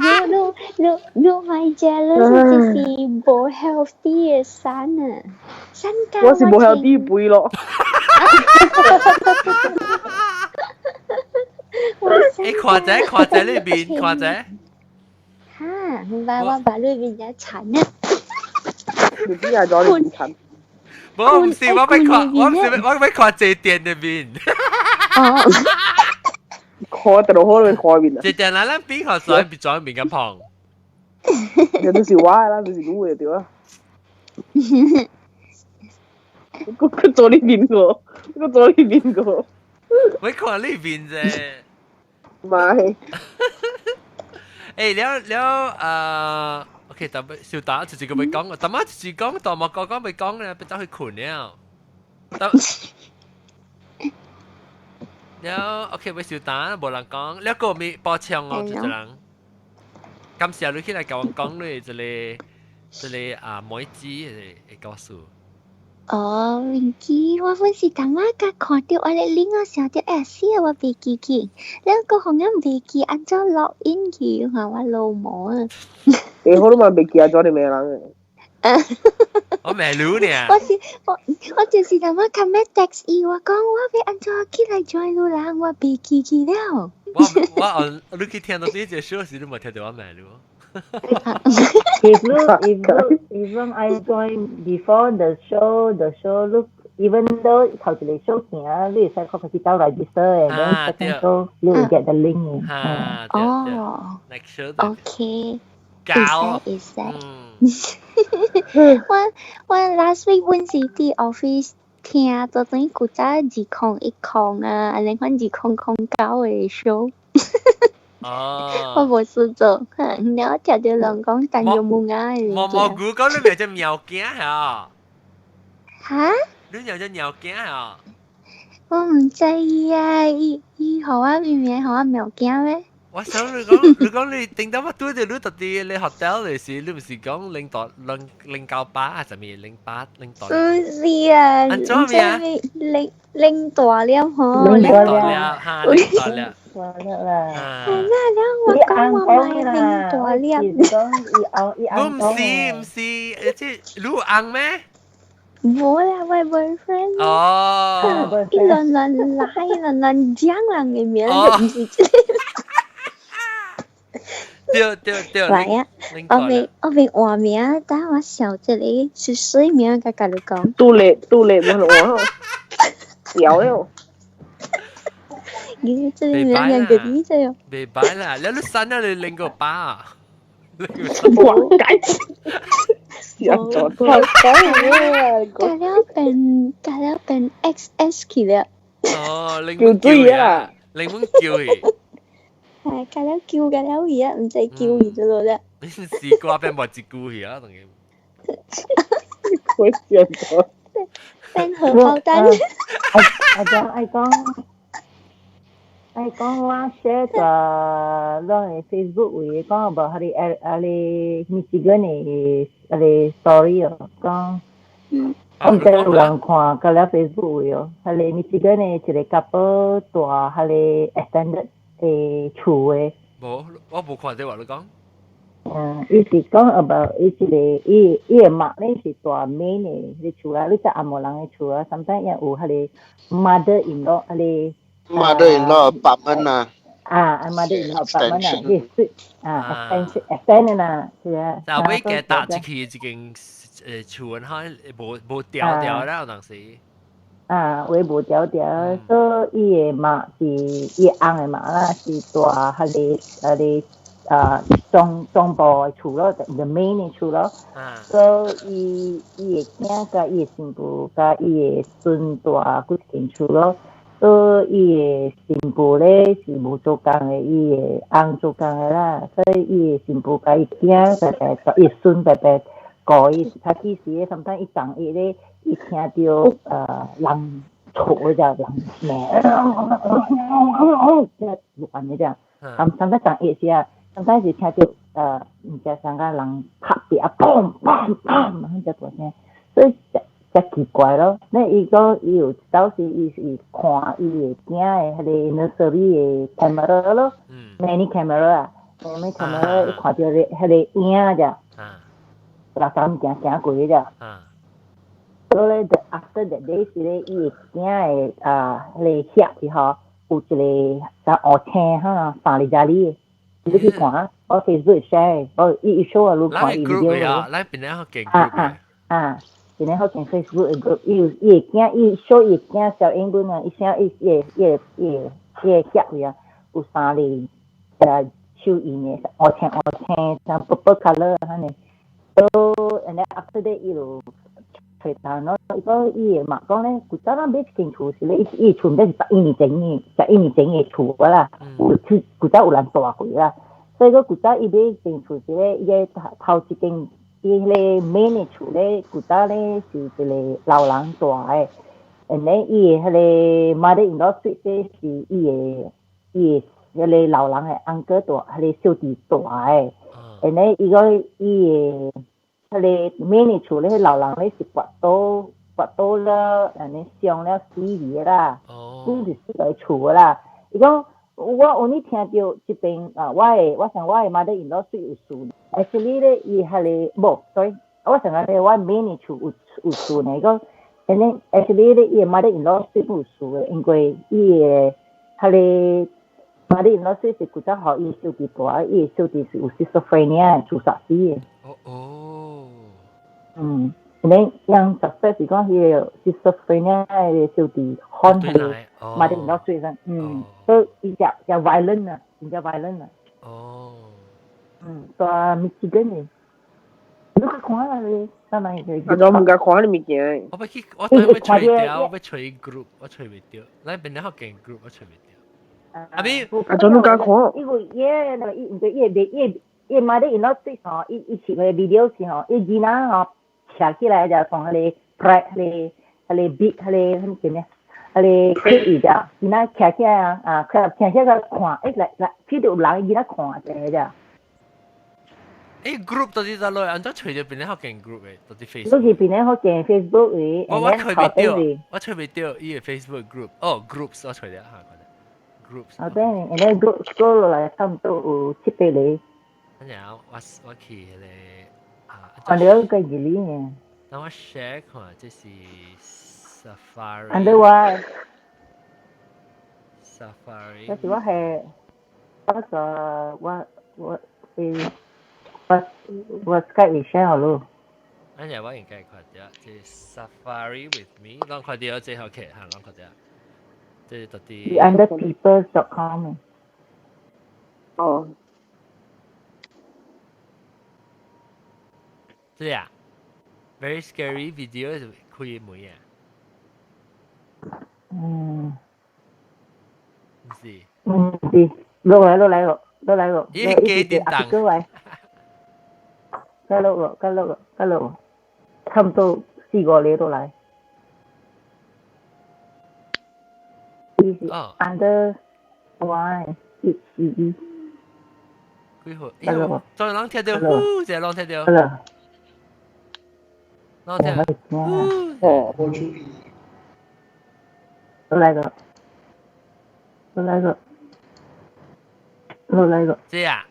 你你咪 jealous 就是無 healthy 的瘦啊，瘦到我是無 healthy 肥咯。欸，看者看者呢邊，看者。哈，唔係我把裏面也殘啊。你邊係咗你殘？無，唔是我欲看，我唔是我欲看這店的面。哦。看得落好你看面啊！這店來咱比較所以比左面較胖。你都是我啦，不是你的對啊。我我做你面個，我做你面個。我看你面啫。唔係。欸，了了啊，OK，特別小打就是個未講，特媽就是講，大馬哥講未講咧，別走去困了。得。了，OK，未小打，無人講，了個咪補充哦，一個人。感謝你起來共我講你這個這個啊妹子的故事。哦，面記我本是淡仔甲看著我咧拎我想著欸死啊，我袂記去，了閣予阮袂記按怎 log in 去，看我老母啊！欸，好你嘛袂記按怎你罵人的？我罵你呢？我是我我就是淡仔較欲 text 伊，我講我欲按怎起來 join 你人，我袂記去了。我我你去聽到這一首時，你無聽著我罵你。 If you if you even I join before the show look even though 頭一個 show 行，你會使看去到 register and then second show you will get the link。哦，next show ，OK。搞，會使會使。我我 last week 阮是佇 office 聽，做陣古早2010啊，按呢款2009的 show。哦，我無事做，然後聽著人講陳玉木啊的。毛毛菇講你咪隻貓囝嚇？哈？你有隻貓囝嚇？我毋知啊，伊伊予我明明予我貓囝咩？我想你講，你講你頂到我拄著你到佇你 hotel 的時，你毋是講零大零零九八啊？啥物零八零大？是啊，按怎名？零零大粒吼，零大粒哈，零大粒。大粒啦！係啦，了我講我買零大粒。我毋是毋是，這你有翁咩？無啦，我 boyfriend。哦。伊亂亂來，亂亂講人的名，毋是這個。對對對。來啊！我未我未換名，等我想一個是水名，佮佮你講。杜麗杜麗，無換，屌了。你這個名兩個字這樣。袂歹啦，你你刪了你拎個包。哇！解。加了變加了變 XS 去了。哦，叫水啊！檸檬叫伊。係加了叫加了伊啊，毋知叫伊做落了。你是瓜變無一句去啊，當然。我笑到。變荷包蛋。愛講愛講愛講，我 share 個咱的 Facebook 位講無，彼个啊哩 Michigan 的啊个 story 哦，講我毋知有人看過了 Facebook 位哦，彼个 Michigan 的一個 couple 住彼个 extended 的厝的。無，我無看到話你講。嗯，伊是講 about 伊一個伊伊的媽咧是住 main 的彼個厝啦，你知紅毛人的厝啊，sometimes 也有彼個 mother in law 彼個 mother in law apartment 啊。啊，mother in law apartment 啊，伊是啊，extend extend 啦，是啊。就尾嘅搭入去一間厝，哈，無無調調啦，有當時。啊，有無調調，所以伊的媽是伊翁的媽啦，是住彼個彼個。啊，中中部的厝咯，the main 的厝咯。所以伊伊的囝佮伊的新婦佮伊的孫住幾間厝咯。所以伊的新婦咧是無做工的，伊的翁做工的啦。所以伊的新婦佮伊囝白白，伊孫白白顧伊。較其實咧，sometimes 伊昨日咧，伊聽著人吵只人罵，這亂的只。sometimes 昨日時啊。sometimes 是聽著毋知啥個人拍壁啊，砰砰砰，遐大聲，所以誠誠奇怪咯。那伊講伊有當時伊是看伊的囝的彼個 nursery 的 camera 咯，many camera 啊，many camera 伊看著彼個影只，垃圾物件行過只。所以咧，after that day 是咧，伊的囝的啊，彼個盒伊吼有一個啥烏青哈，三日里的。你去看啊，我 Facebook share，我伊伊 show 啊，你看伊 video 啊，咱邊個學見啊啊啊，邊個學見 Facebook 的 group，伊有伊的囝，伊 show 伊的囝小英文啊，伊寫伊伊伊伊伊個盒位啊，有三個手印的，烏青烏青，像 purple colour 按呢。So and then after that 伊就揣單咯，伊講伊會嘛講咧，古早咱買一間厝是咧，伊伊厝毋知是十一年前的，十一年前的厝啦，有出古早有人住過啦，所以講古早伊買一間厝是咧，伊個頭一間伊迄個 main 的厝咧，古早咧是一個老人住的，and then 伊的彼個 mother in law suite 咧是伊的伊的彼個老人的 uncle 住，彼個小弟住的，and then 伊講伊的彼個 main 的厝咧，老人咧是跋倒跋倒了，按呢傷了死去啦，死是死佇厝啦。伊講我有呢聽著這邊啊，我的我想我的 mother in law 有事，actually 咧伊彼個無，sorry，我想講咧我 main 的厝有有事呢，伊講，and then actually 咧伊的 mother in law 有事的，因為伊的彼個 mother in law 是古早予伊小弟住，伊的小弟是有 schizophrenia 自殺死的。哦哦。嗯，你讓 suspect 是講彼個 schizophrenia 的小弟看彼個 mother in law 噻，嗯，所以伊只只 violent 啊，真正 violent 啊。哦。嗯，住 Michigan 的，你去看啦你，啥物？我毋敢看你物件。我欲去，我等欲揣著，我欲揣 group，我揣袂著。咱邊個學見 group，我揣袂著。阿咪，啊，怎你敢看？因為耶，那個伊毋對，伊伊伊 mother in law 吼，伊伊攝個 video 是吼，伊囡仔吼。徛起來就從彼個 pride 彼個彼個 beat 彼個彼叫咩？彼個 clip 伊只，囡仔徛起來啊，啊，徛起來看，欸來來，睇到有人囡仔看一下只。欸，group 到底在落？按怎揣著邊個學見 group 的？到底 Facebook？你是邊個學見 Facebook 的？我我揣袂著，我揣袂著伊個 Facebook group。哦，groups 我揣著嚇，groups。啊對，然後 group scroll 落來差不多有七八個。然後我我去彼個。啊，你個幾呢？等我 share 看，這是 Safari。按對我。 Safari。這是我係，我個我我誒，我我 Skype share 好咯。按呢我應該看著，這 Safari with me，攏看著這好客，嚇，攏看著。這到底。 Under people.com。哦。這啊，very scary video 是開門啊。嗯。毋是。嗯，是，落來落來咯，落來咯。伊幾點檔？加落落，加落落，加落，差不多。四個你都來。伊是 under Y H C E。幾號？再啷聽到，呼，這啷聽到。啷聽到。哦，冇注意。又來個，又來個，又來個。這啊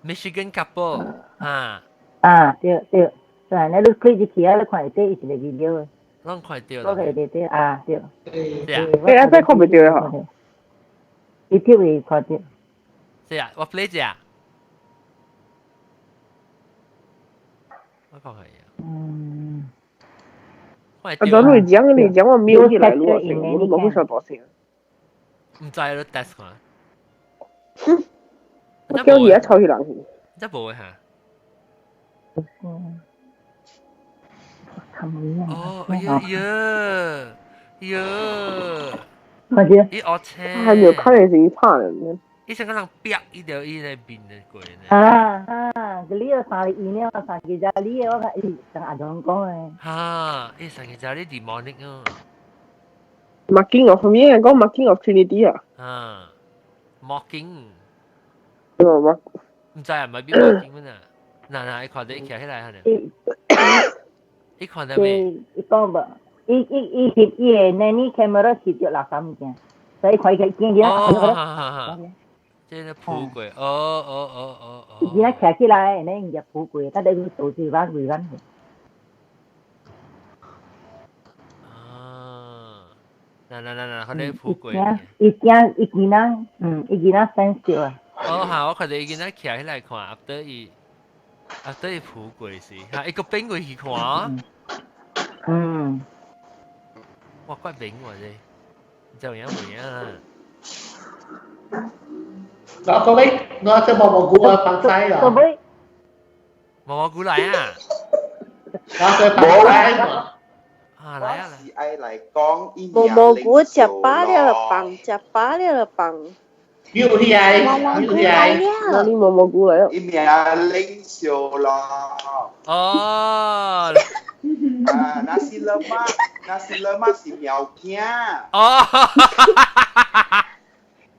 ，Michigan couple 啊。啊，對對，對，你開入去啊，你看會到伊一個 video。攏看到。攏看得到啊，對。對啊。欸，阿看袂著吼。 YouTube 會看到。是啊，我 play 者。我講係啊。嗯。啊，當你講你講我瞄起來咯，我都冇好大聲。唔知你 test 看。我叫伊一吵起人去。這無嚇。嗯。哦，哎呀呀呀！快啲！伊學車。還沒有看的是伊拍人。伊成個人逼伊條伊咧面的過呢。啊啊！你個三個伊了，三個只你個，我看伊同阿雄講的。哈！伊三個只你 demonic 啊。 Marking of 咩？講 Marking of Trinity 啊。啊，Mocking。哦，我。唔知啊，唔係邊 mocking 咩啊？嗱嗱，伊看到伊徛起來可能。伊看到未？伊講無，伊伊伊翕伊個 nanny camera 翕著垃圾物件，所以看伊見見哦，這個鋪過，哦哦哦哦哦。伊見徛起來，呢伊就鋪過，但係佢倒轉翻回翻去。啊！嗱嗱嗱嗱，佢哋鋪過。伊驚伊囡仔，嗯，伊囡仔生笑啊。哦，嚇！我看到伊囡仔徛起來看，阿得伊。啊，對，鋪過是，嚇一個變過去看。嗯。哇，怪明喎這，就樣唔樣啊？嗱，各位，我只毛毛菇啊，放西啊。各位。毛毛菇來啊！我只放西嘛。啊，來啊！是愛來講，毛毛菇食飽了就放，食飽了就放。有啲愛，有啲愛，哪裡毛毛菇來啊？伊名冷笑咯。哦。啊，nasi lemak，nasi lemak 是苗囝。哦。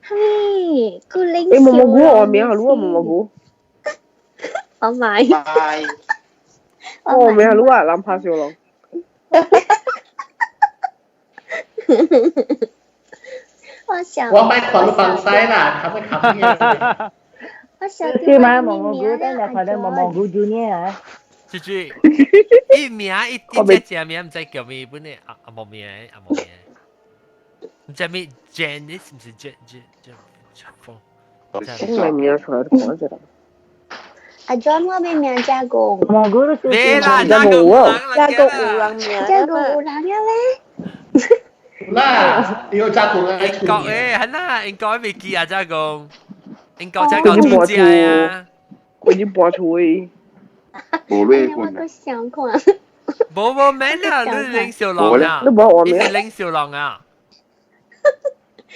嘿，個冷笑。欸，毛毛菇我名係滷啊，毛毛菇。我買。買。哦，名係滷啊，藍拍小龍。我想，我買看你放西啦，冚一冚嘅。我想對嘛，毛毛菇，等下看到毛毛菇 Junior 啊。豬豬，伊名伊伊只名毋知叫咩本的，阿阿無名，阿無名。毋知咩 Janice，毋是 Jan Jan Jan 風。講名出來講一下。阿 John 我咩名加工？毛菇都咩啦？加工加工有人名，加工有人嘅咧。啦，你加工啊？英國誒，係啦，英國未記啊，加工。英國加工主家啊。我已經搬出去。無咧，我閣想看。無無免啦，你領小龍啊！你無我名。你是領小龍啊？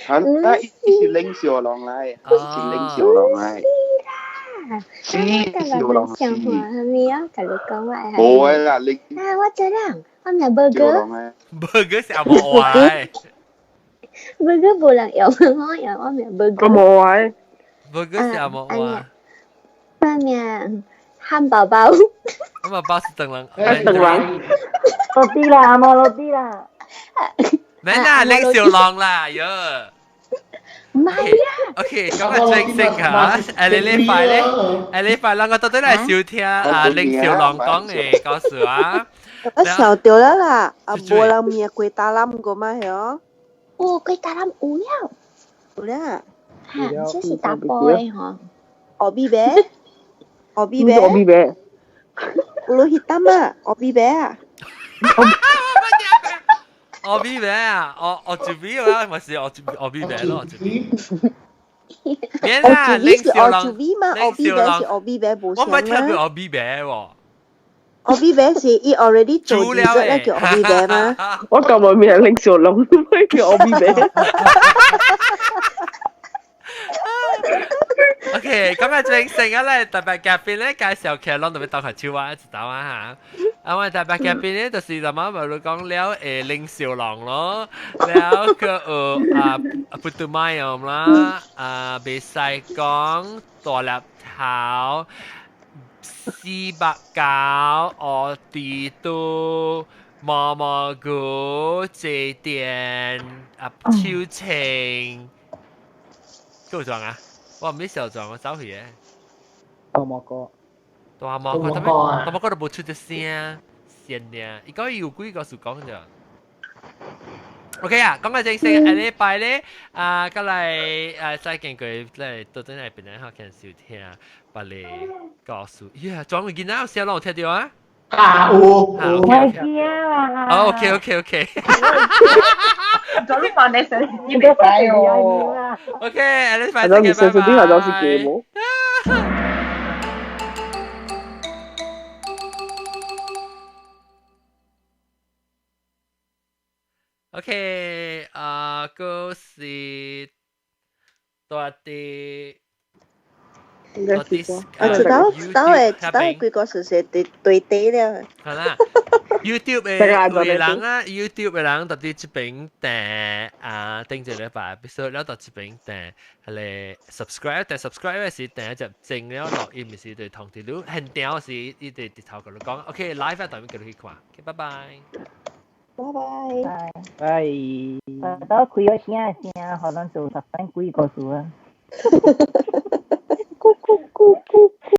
啊，伊是領小龍來，是領小龍來。是小龍是。想看係咪啊？甲你講我係。無啦，你。啊，我知啦，我名 burger。 burger 是阿無愛。 burger 無人用，我用我名 burger。阿無愛。 burger 是阿無愛。我名漢堡包。漢堡包是等人。等人。落地啦，阿無落地啦。免啦，拎小龍啦，喲。唔係啊。 OK，咁啊正式嚇，下禮拜咧，下禮拜兩個到底來收聽啊，拎小龍講嘅故事啊。我想到了啦，啊，無人名雞打攬過嘛係哦。哦，雞打攬有了。有了。嚇，這是打波的吼。奧比白，奧比白。奧比白。有落去打嘛？奧比白啊。奧比白啊，奧奧祖比啊，咪是奧祖奧比白咯，奧祖比。免啦，拎小龍，拎小龍，奧比白無我冇聽過奧比白喎。奧比白是伊 already 做咗咧叫奧比白嗎？我舊日名拎小龍，叫奧比白。 OK，今日正成日咧特別嘉賓咧介紹劇攏特別當下超啊，一道啊嚇。啊，我特別嘉賓咧，就是頭媽咪你講了誒，林小龍咯，了個啊不都買咁啦，啊袂使講大粒頭，490，我地都毛毛菇這店啊，秋情，夠裝啊！我唔知小裝，我走去嘅。大蘑菇。大蘑菇，大蘑菇都無出得聲，先嘅。伊講有幾個事講啫。OK 啊，講個正式，下禮拜咧，啊，過來啊，再見佢來到陣來邊咧，可能收聽別個故事。呀，裝個囡仔有聲攏有聽到啊？啊，有有。我聽啦。 OK。昨日晚你上你袂使哦。 OK，下禮拜再見，拜拜。OK，啊，個是大啲。應該是啊，知道知道誒，知道幾個是是對對對了。係啦，YouTube 嘅有人啊，YouTube 嘅人到佇這邊訂啊，頂一禮拜，必須了到這邊訂，係咧 subscribe，但 subscribe 是訂一隻正了落，伊毋是對通知你，現場是伊對直頭共你講，OK live 啊，當面叫你去看，OK，拜拜。拜拜。拜。到開咗聲聲，可能做十分幾個數啊。咕咕咕咕。